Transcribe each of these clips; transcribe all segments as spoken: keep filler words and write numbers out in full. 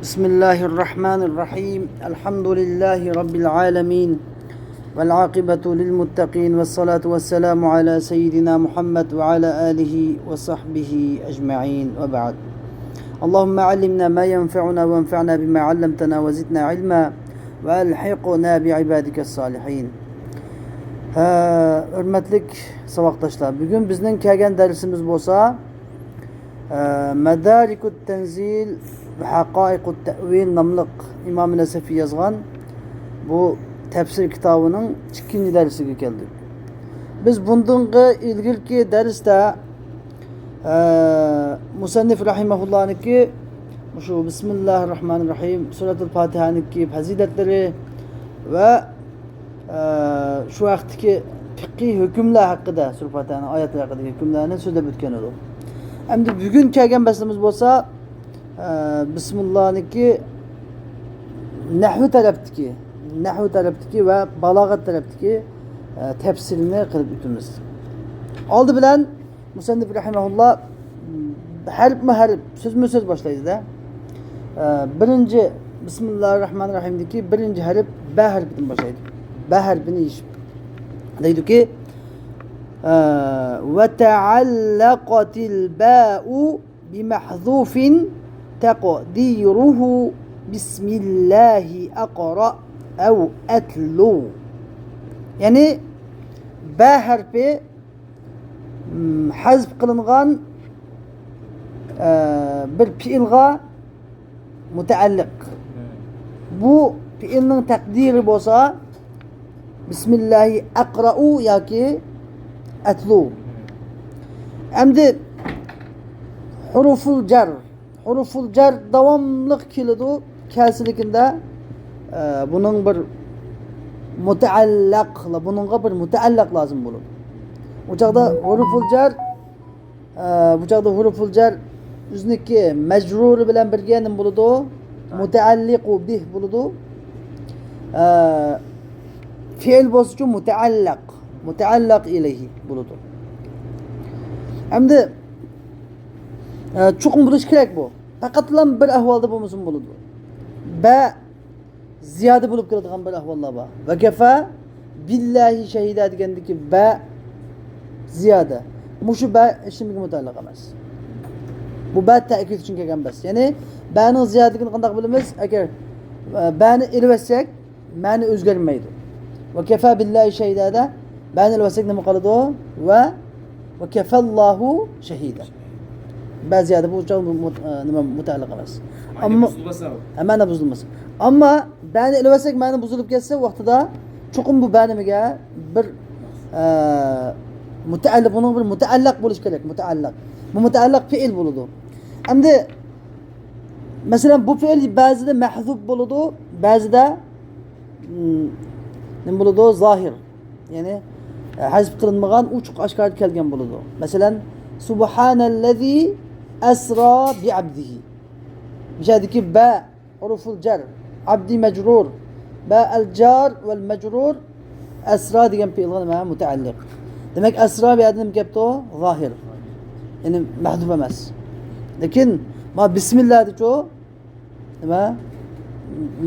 بسم الله الرحمن الرحيم. الحمد لله رب العالمين. والعاقبة للمتقين والصلاة والسلام على سيدنا محمد وعلى آله وصحبه أجمعين وبعد. اللهم علمنا ما ينفعنا وانفعنا بما علمتنا وزدنا علما وألحقنا بعبادك الصالحين. ھە، ھۆرمەتلىك ساۋاقداشلار، بۈگۈن بىزنىڭ كەلگەن دەرسىمىز بولسا، ئە، مەدارىكۇت تەنزىل ۋە ھەقائىقۇت تەئۋىل ناملىق ئىمام نەسەفى يازغان بۇ تەپسىر كىتابىنىڭ ئىككىنچى دەرسىگە كەلدۇق. بىز بۇندىنقى ئىلگىرىكى دەرستە، ئە، مۇسەننىف رەھىمەھۇللانىڭكى مۇشۇ بىسمىللاھىر راھمانىر راھىم، سۈرەتۇل پاتىھەنىڭكى پەزىلەتلىرى ۋە ئە، شۇ ھەقتىكى پىقھىي ھۆكۈملەر ھەققىدە، سۈرە پاتىھەنىڭ ئايەتلىرى ھەققىدىكى ھۆكۈملەرنى سۆزلەپ ئۆتكەن ئىدۇق. ئەمدى بۈگۈن كەلگەن بەھسىمىز بولسا، ئە، بىسمىللانىڭكى نەھۋ تەرەپتىكى، نەھۋ تەرەپتىكى ۋە بالاغەت تەرەپتىكى، ئە، تەپسىرىنى قىلىپ ئۆتىمىز. ئالدى بىلەن مۇسەننىپ رەھىمەھۇللا ھەرپمۇ ھەرپ، سۆزمۇ سۆز باشلايدۇ-دە. ئە، بىرىنچى، بىسمىللاھىر راھمانىر راھىمدىكى بىرىنچى ھەرپ بە ھەرپىدىن باشلايدۇ. بە ھەرپىنى يېشىپ. دەيدۇكى، ئە، وتعلقت الباء بمحذوف تقديره بسم الله أقرأ أو أتلو. يەنى بە ھەرپى م، ھەزپ قىلىنغان، ئە، بىر پېئىلغا مۇتەئەللىق. بۇ پېئىلنىڭ تەقدىرى بولسا، بىسمىللاھى ئەقرەئۇ ياكى ئەتلۇ. ئەمدى ھۇرۇفۇل جەر. ھۇرۇفۇل جەر داۋاملىق كېلىدۇ. كەلسە لېكىندە، ئە، بۇنىڭ بىر مۇتەئەللەق، بۇنىڭغا بىر مۇتەئەللەق لازىم بولىدۇ. ئۇ چاغدا ھۇرۇفۇل جەر، ئە، بۇ چاغدا ھۇرۇفۇل جەر ئۆزىنىڭكى مەجرۇرى بىلەن بىرگە نېمە بولىدۇ؟ مۇتەئەللىقۇ بىھ بولىدۇ. ئە، پېئىل بولسىچۇ مۇتەئەللەق، مۇتەئەللەق ئىلەيھى بولىدۇ. ئەمدى ئە، چوقۇم بولۇشى كېرەك بۇ. پەقەتلا بىر ئەھۋالدا بولمىسىمۇ بولىدۇ. بە زىيادە بولۇپ كېلىدىغان بىر ئەھۋاللار بار. ۋە كەفا بىللاھى شەھىدا دېگەندىكى بە زىيادە. مۇشۇ بە ھېچنېمىگە مۇتەئەللىق ئەمەس. بۇ بە تەئكىد ئۈچۈن كەلگەن بەس. يەنى بەنىڭ زىيادىلىكىنى قانداق بىلىمىز؟ ئەگەر، ئە، بەنى ئېلىۋەتسەك، مەنە ئۆزگەرمەيدۇ. ۋە كەفا بىللاھى شەھىدادا بەنى ئېلىۋەتسەك نېمە قالىدۇ؟ ۋە، ۋە كەفەللاھۇ شەھىدە. بەزى يەردە بۇ چاغ مۇت-، ئە، نېمە، مۇتەئەللىق ئەمەس. ئەمما ھە، مەنە بۇزۇلمىسا. ئەمما بەنى ئېلىۋەتسەك مەنە بۇزۇلۇپ كەتسە ۋاقتىدا چوقۇم بۇ بە نېمىگە بىر، ئە، مۇتەئەللىق، بۇنىڭ بىر مۇتەئەللەق بولۇشى كېرەك، مۇتەئەللىق. بۇ مۇتەئەللىق پېئىل بولىدۇ. ئەمدى مەسىلەن، بۇ پېئىل بەزىدە مەھزۇپ بولىدۇ، بەزىدە، م، نېمە بولىدۇ؟ زاھىر. يەنى، ئە، ھەزپ قىلىنمىغان، ئوچۇق ئاشكارا كەلگەن بولىدۇ. مەسىلەن، سۇبھانەللەزى ئەسرا بىئەبدىھى. مۇشۇ يەردىكى بە ھۇرۇفۇل جەر، ئەبدى مەجرۇر، بە ئەل جار ۋەل مەجرۇر، ئەسرا دېگەن پېئىلغا نېمە؟ مۇتەئەللىق. دېمەك، ئەسرا بۇ يەردە نېمە كەپتۇ؟ زاھىر. يەنى مەھزۇپ ئەمەس. لېكىن، ما بىسمىللادىچۇ؟ نېمە؟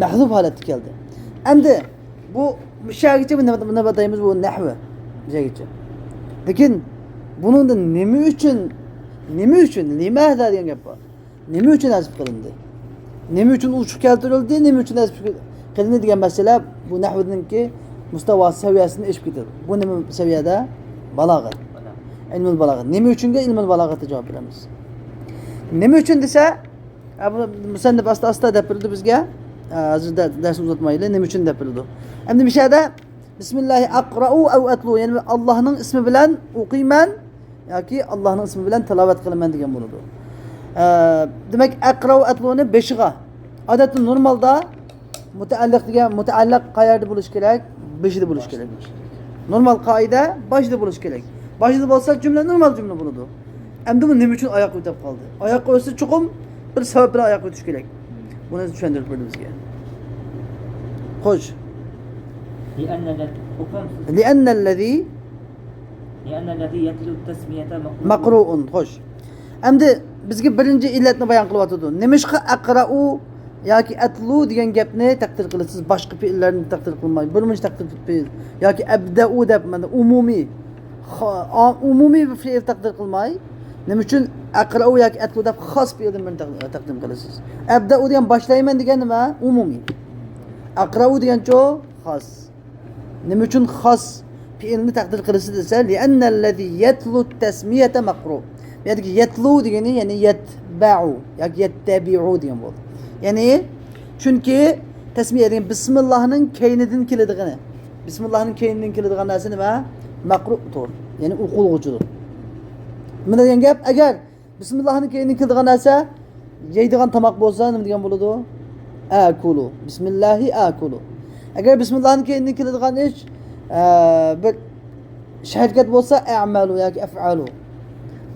مەھزۇپ ھالەتتە كەلدى. ئەمدى بۇ مۇشەگىچە بۇ نېمە، نېمە دەيمىز؟ بۇ نەھۋى. مۇشەگىچە. لېكىن بۇنىڭدا نېمە ئۈچۈن، نېمە ئۈچۈن، لىمەزا دېگەن گەپ بار. نېمە ئۈچۈن ھەزپ قىلىندى؟ نېمە ئۈچۈن ئوچۇق كەلتۈرۈلدى؟ نېمە ئۈچۈن ھەزپ قىلىندى دېگەن مەسىلە بۇ نەھۋنىڭكى مۇستاۋا سەۋىيەسىدىن ئېشىپ كېتىدۇ. بۇ نېمە سەۋىيەدە؟ بالاغەت. ئىلمۇل بالاغەت. نېمە ئۈچۈنگە ئىلمۇل بالاغەتتە جاۋاب بېرىمىز. نېمە ئۈچۈن دېسە، ئە، بۇ مۇسەننىپ ئاستا-ئاستا دەپ بېرىدۇ بىزگە. ئە، ھازىر دە-، دەرسنى ئۇزارتمايلى. نېمە ئۈچۈن دەپ بېرىدۇ؟ ئەمدى مۇشۇ يەردە بىسمىللاھى ئەقرەئۇ ئەۋ ئەتلۇ، يەنى ئاللاھنىڭ ئىسمى بىلەن ئوقۇيمەن ياكى ئاللاھنىڭ ئىسمى بىلەن تىلاۋەت قىلىمەن دېگەن بولىدۇ. ئە، دېمەك، ئەقرەئۇ ئەتلۇنى بېشىغا، ئادەتتە نورمالدا مۇتەئەللىق دېگەن، مۇتەئەللىق قەيەردە بولۇشى كېرەك؟ بېشىدا بولۇشى كېرەك. نورمال قائىدە باشىدا بولۇشى كېرەك. باشىدا بولسا جۈملە نورمال جۈملە بولىدۇ. ئەمدى بۇ نېمە ئۈچۈن ئاياغقا ئۆتۈپ قالدى؟ ئاياغقا ئۆتسە چوقۇم بىر سەۋەب بىلەن ئاياغقا ئۆتۈش كېرەك. بۇنى چۈشەندۈرۈپ بەردى بىزگە. خوش. لأن الذي، لأن الذي، لأن الذي يتلو التسمية مقروء. مەقرۇئۇن. خوش. ئەمدى بىزگە بىرىنچى ئىللەتنى بايان قىلىۋاتىدۇ. نېمىشقا ئەقرەئۇ، ياكى ئەتلۇ دېگەن گەپنى تەقدىر قىلىسىز، باشقا پېئىللەرنى تەقدىر قىلماي، بىرمۇنچە تەقدىر پېئىل ياكى ئەبدەئۇ دەپ، مانا، ئومۇمىي، خا-، ئا-، ئومۇمىي بىر پېئىل تەقدىر قىلماي، نېمە ئۈچۈن ئەقرەئۇ ياكى ئەتلۇ دەپ خاس پېئىلدىن بىرنى تەق-، تەقدىم قىلىسىز؟ ئەبدەئۇ دېگەن باشلايمەن دېگەن نېمە؟ ئومۇمىي. ئەقرەئۇ دېگەنچۇ؟ خاس. نېمە ئۈچۈن خاس پېئىلنى تەقدىر قىلىسىز دېسە، لىئەننەللەزى يەتلۇ تەسمىيەتە مەقرۇ. بۇ يەردىكى يەتلۇ دېگىنى، يەنى يەتبەئۇ ياكى يەتتەبىئۇ دېگەن بولدى. يەنى، چۈنكى تەسمىيە دېگەن بىسمىللاھنىڭ كەينىدىن كېلىدىغىنى. بىسمىللاھنىڭ كەينىدىن كېلىدىغان نەرسە نېمە؟ مەقرۇدۇر. يەنى ئوقۇلغۇچىدۇر. نېمە دېگەن گەپ؟ ئەگەر بىسمىللاھنىڭ كەينىدىن كېلىدىغان نەرسە يەيدىغان تاماق بولسا، نېمە دېگەن بولىدۇ؟ ئەكۇلۇ. بىسمىللاھى ئەكۇلۇ. ئەگەر بىسمىللاھنىڭ كەينىدىن كېلىدىغان ئىش، ئە، بىر ھەرىكەت بولسا، ئەمەلۇ ياكى ئەفئەلۇ.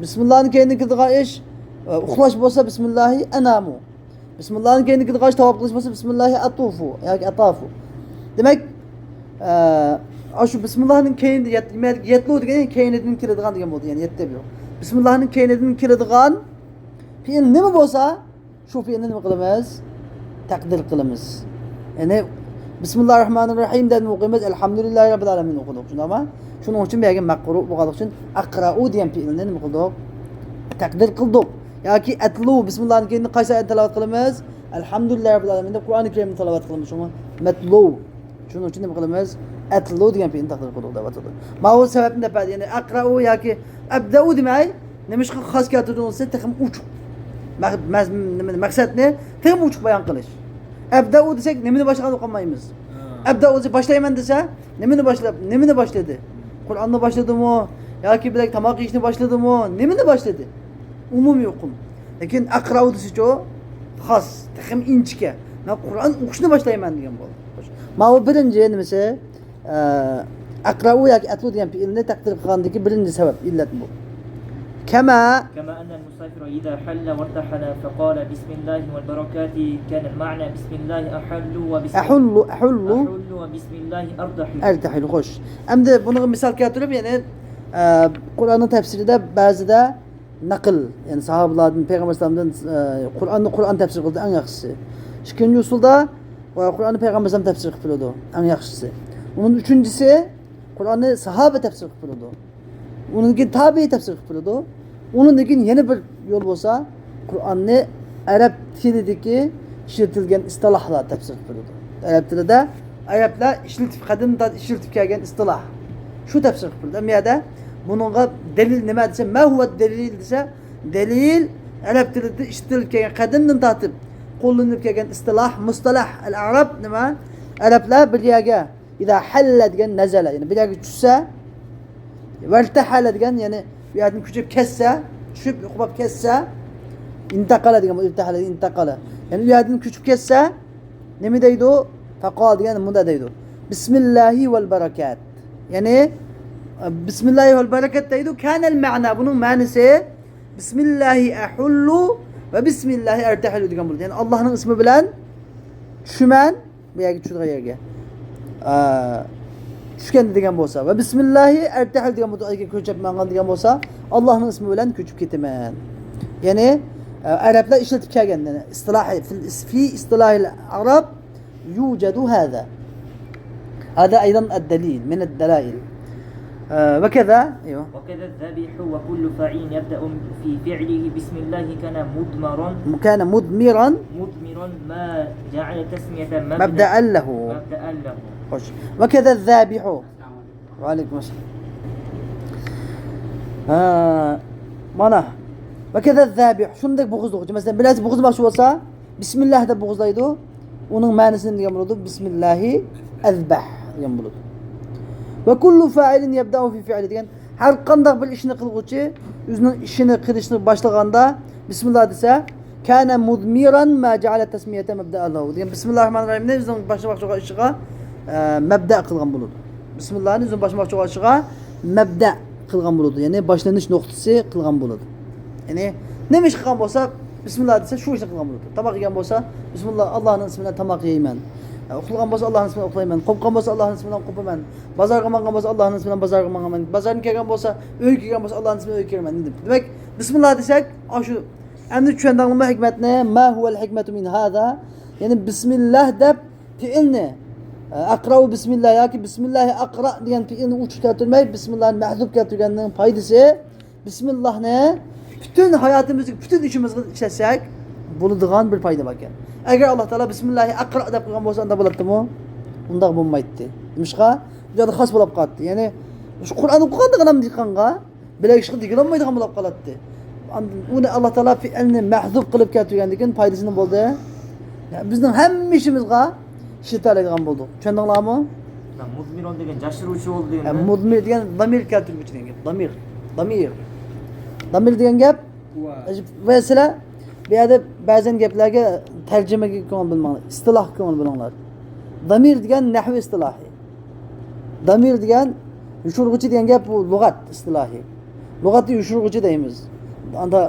بىسمىللاھنىڭ كەينىدىن كېلىدىغان ئىش، ئە، ئۇخلاش بولسا، بىسمىللاھى ئەنامۇ. بىسمىللاھنىڭ كەينىدىن كېلىدىغان ئىش تاۋاپ قىلىش بولسا، بىسمىللاھى ئەتۇفۇ ياكى ئەتافۇ. دېمەك، ئە، ئاشۇ بىسمىللاھنىڭ كەينىدە يەت-، يەتلۇ دېگەن كەينىدىن كېلىدىغان دېگەن بولدى، يەنى يەتتە بىر. بىسمىللاھنىڭ كەينىدىن كېلىدىغان پېئىل نېمە بولسا، شۇ پېئىلنى نېمە قىلىمىز؟ تەقدىر قىلىمىز. يەنى، بىسمىللاھىر راھمانىر راھىم دەپ ئوقۇيمىز، ئەلھەمدۇلىللاھى رەببىل ئالەمىن ئوقۇدۇق، شۇنداقمۇ؟ شۇنىڭ ئۈچۈن بۇ يەرگە مەقرۇ بولغانلىقى ئۈچۈن، ئەقرەئۇ دېگەن پېئىلنى نېمە قىلدۇق؟ تەقدىر قىلدۇق. ياكى ئەتلۇ، بىسمىللاھنىڭ كەينىدىن قايسى ئايەتنى تىلاۋەت قىلىمىز؟ ئەلھەمدۇلىللاھى رەببىل ئالەمىن دەپ قۇرئانى كەرىمنى تىلاۋەت قىلىمىز، شۇڭا مەتلۇ. شۇنىڭ ئۈچۈن نېمە قىلىمىز؟ ئەتلۇ دېگەن پېئىلنى تەقدىر قىلدۇق دەۋاتىدۇ. ماۋۇ سەۋەبنى دەپ بەردى. يەنى ئەقرەئۇ ياكى ئەبدەئۇ دېمەي، نېمىشقا خاس كەلتۈردىڭىز دېسە، تېخىمۇ ئوچۇق. مەق-، مەز-، نېمىنى، مەقسەتنى تېخىمۇ ئوچۇق بايان قىلىش. ئەبدەئۇ دېسەك، نېمىنى باشلىغان ئوقۇمايمىز. ھە. ئەبدەئۇ دېسە، باشلايمەن دېسە، نېمىنى باشلاپ، نېمىنى باشلىدى؟ قۇرئاننى باشلىدىمۇ؟ ياكى بىلەك تاماق يېيىشنى باشلىدىمۇ؟ نېمىنى باشلىدى؟ ئومۇمىي ئۇقۇم. لېكىن ئەقرەئۇ دېسىچۇ؟ خاس، تېخىمۇ ئىنچىكە. مەن قۇرئان ئوقۇشنى باشلايمەن دېگەن بولدى. ماۋۇ بىرىنچى نېمىسى، ئە، ئەقرەئۇ ياكى ئەتلۇ دېگەن پېئىلنى تەقدىر قىلغاندىكى بىرىنچى سەۋەب، ئىللەت بۇ. كەما. كما أن المسافر إذا حل وارتحل فقال بسم الله والبركات كان المعنى بسم الله أحل وبسم أحل، أحل. أحل وبسم الله أرتحل. ئەرتەھىل، خوش. ئەمدى بۇنىڭغا مىسال كەلتۈرۈپ، يەنى، ئە، قۇرئاننىڭ تەپسىرىدە بەزىدە نەقىل، يەنى ساھابىلاردىن، پەيغەمبەر ئەلەيھىسسالامدىن، ئە، قۇرئاننى قۇرئان تەپسىر قىلدى ئەڭ ياخشىسى. ئىككىنچى ئۇسۇلدا، ئە، قۇرئاننى پەيغەمبەر ئەلەيھىسسالام تەپسىر قىلىپ بېرىدۇ، ئەڭ ياخشىسى. ئۇنىڭ ئۈچىنچىسى، قۇرئاننى ساھابە تەپسىر قىلىپ بېرىدۇ. ئۇنىڭدىن كېيىن تابىئىي تەپسىر قىلىپ بېرىدۇ. ئۇنىڭدىن كېيىن يەنە بىر يول بولسا، قۇرئاننى ئەرەب تىلىدىكى ئىشلىتىلگەن ئىستىلاھلار تەپسىر قىلىپ بېرىدۇ. ئەرەب تىلىدە ئەرەبلەر ئىشلىتىپ، قەدىمدىن تارتىپ ئىشلىتىپ كەلگەن ئىستىلاھ. شۇ تەپسىر قىلىپ بېرىدۇ. ئەمما يەردە بۇنىڭغا دەلىل نېمە دېسە، ما ھۇۋە دەلىل دېسە، دەلىل ئەرەب تىلىدا ئىشلىتىلىپ كەلگەن، قەدىمدىن تارتىپ قوللىنىلىپ كەلگەن ئىستىلاھ، مۇستەلاھ ئەل ئەرەب نېمە؟ ئەرەبلەر بىر يەرگە، ئىزا ھەللە دېگەن نەزەلە، يەنى بىر يەرگە چۈشسە، ۋەرتەھەلە دېگەن، يەنى بۇ يەردىن كۆچۈپ كەتسە، چۈشۈپ يوقاپ كەتسە، ئىنتەقەلە دېگەن، ئىرتەھەلە، ئىنتەقەلە. يەنى ئۇ يەردىن كۆچۈپ كەتسە، نېمە دەيدۇ؟ فەقال دېگەن مۇندا دەيدۇ. بىسمىللاھى ۋەل بەرەكات. يەنى، بىسمىللاھى ۋەل بەرەكات دەيدۇ. كانەل مەنا، بۇنىڭ مەنىسى، بىسمىللاھى ئەھۇللۇ ۋە بىسمىللاھى ئەرتەھىلۇ دېگەن بولىدۇ. يەنى ئاللاھنىڭ ئىسمى بىلەن چۈشىمەن، بۇ يەرگە چۈشىدىغان يەرگە. ئا، چۈشكەندە دېگەن بولسا، ۋە بىسمىللاھى ئەرتەھىل دېگەن بولسا، ئەگەر كۆچۈپ ماڭغان دېگەن بولسا، ئاللاھنىڭ ئىسمى بىلەن كۆچۈپ كېتىمەن. يەنى، ئا، ئەرەبلەر ئىشلىتىپ كەلگەن، يەنى ئىستىلاھى، فى، فى ئىستىلاھىل ئەرەب يۇجەدۇ ھازا. ھازا ئەيزەن ئەددەلىل، مىنەد دەلائىل. ئا، ۋە كەزا، ئەيۋە. وكذا الذابح وكل فاعل يبدأ في فعله بسم الله كان مضمرا. كان مضمرا. مضمرا ما جعل التسمية مبدأ، مبدأ له. مبدأ له. خوش. وكذا الذابح. ۋەئەلەيكۇم ئەسسالام. ھە، مانا. ۋەكەزە زەبىھ. شۇندەك بوغۇزلىغۇچى. مەسىلەن، بىرەرسى بوغۇزلىماقچى بولسا، بىسمىللاھ دەپ بوغۇزلايدۇ. ئۇنىڭ مەنىسى نېمە دېگەن بولىدۇ؟ بىسمىللاھى ئەزبەھ دېگەن بولىدۇ. ۋە كۇللۇ فائىلىن يەبدەئۇ فى فىئلى دېگەن، ھەر قانداق بىر ئىشنى قىلغۇچى ئۆزىنىڭ ئىشىنى قىلىشنى باشلىغاندا بىسمىللاھ دېسە، كان مۇدمىران ما جەئەلە تەسمىيەتە مەبدەئەن لەھۇ دېگەن بىسمىللاھىررەھمانىررەھىمنى ئۆزىنىڭ باشلىماقچى بولغان ئىشىغا، ئە، مەبدەئ قىلغان بولىدۇ. بىسمىللاھنى ئۆزىنىڭ باشلىماقچى بولغان ئىشىغا مەبدەئ قىلغان بولىدۇ. يەنى باشلىنىش نۇقتىسى قىلغان بولىدۇ. يەنى نېمە ئىش قىلغان بولسا، بىسمىللاھ دېسە، شۇ ئىشنى قىلغان بولىدۇ. تاماق يېگەن بولسا، بىسمىللاھ، ئاللاھنىڭ ئىسمى بىلەن تاماق يەيمەن. ئۇخلىغان بولسا، ئاللاھنىڭ ئىسمى بىلەن ئۇخلايمەن. قوپقان بولسا، ئاللاھنىڭ ئىسمى بىلەن قوپىمەن. بازارغا ماڭغان بولسا، ئاللاھنىڭ ئىسمى بىلەن بازارغا ماڭىمەن. بازاردىن كەلگەن بولسا، ئۆيگە كەلگەن بولسا، ئاللاھنىڭ ئىسمى بىلەن ئۆيگە كىرىمەن. دېدىم. دېمەك، بىسمىللاھ دېسەك، ئاشۇ، ئەمدى چۈشەندىڭلىمۇ ھېكمەتنى؟ ما ھۇۋەل ھېكمەتۇ مىن ھازا؟ يەنى بىسمىللاھ دەپ پېئىلنى، ئە، ئەقرەئۇ بىسمىللاھ ياكى بىسمىللاھى ئەقرەئ دېگەن پېئىلنى ئوچۇق كەلتۈرمەي، بىسمىللاھنى مەھزۇپ كەلتۈرگەننىڭ پايدىسى، بىسمىللاھنى پۈتۈن ھاياتىمىزدىكى پۈتۈن ئىشىمىزغا ئىشلەتسەك بولىدىغان بىر پايدا باركەن. ئەگەر ئاللاھ تائالا بىسمىللاھى ئەقرەئ دەپ قويغان بولسا، ئانداق بولاتتىمۇ؟ ئۇنداق بولمايتتى. نېمىشقا؟ بۇ يەردە خاس بولۇپ قالاتتى. يەنى شۇ قۇرئان ئوقۇغاندىغىنام دېھقانغا بىلەك ئىشقا دېگىلىمايدىغان بولۇپ قالاتتى. ئاندىن ئۇنى ئاللاھ تائالا پېئىلنى مەھزۇپ قىلىپ كەلتۈرگەندىكىن پايدىسى نېمە بولدى؟ يا، بىزنىڭ ھەممە ئىشىمىزغا ئىشلىتەلەيدىغان بولدۇق. چۈشەندىڭلارمۇ؟ مۇزمىرون دېگەن جاشۇرغۇچى بولدى ئە، دېگەندە. مۇزمىر دېگەن زامىر كەلتۈرگۈچى دېگەن گەپ. زامىر. زامىر. زامىر دېگەن گەپ. ۋە سىلەر بۇ يەردە بەزەن گەپلەرگە تەرجىمىگە كۆڭۈل بۆلمەڭلار. ئىستىلاھقا كۆڭۈل بۆلۈڭلار. زامىر دېگەن نەھۋ ئىستىلاھى. زامىر دېگەن يوشۇرغۇچى دېگەن گەپ، بۇ لۇغەت ئىستىلاھى. لۇغەتتە يوشۇرغۇچى دەيمىز. ئاندا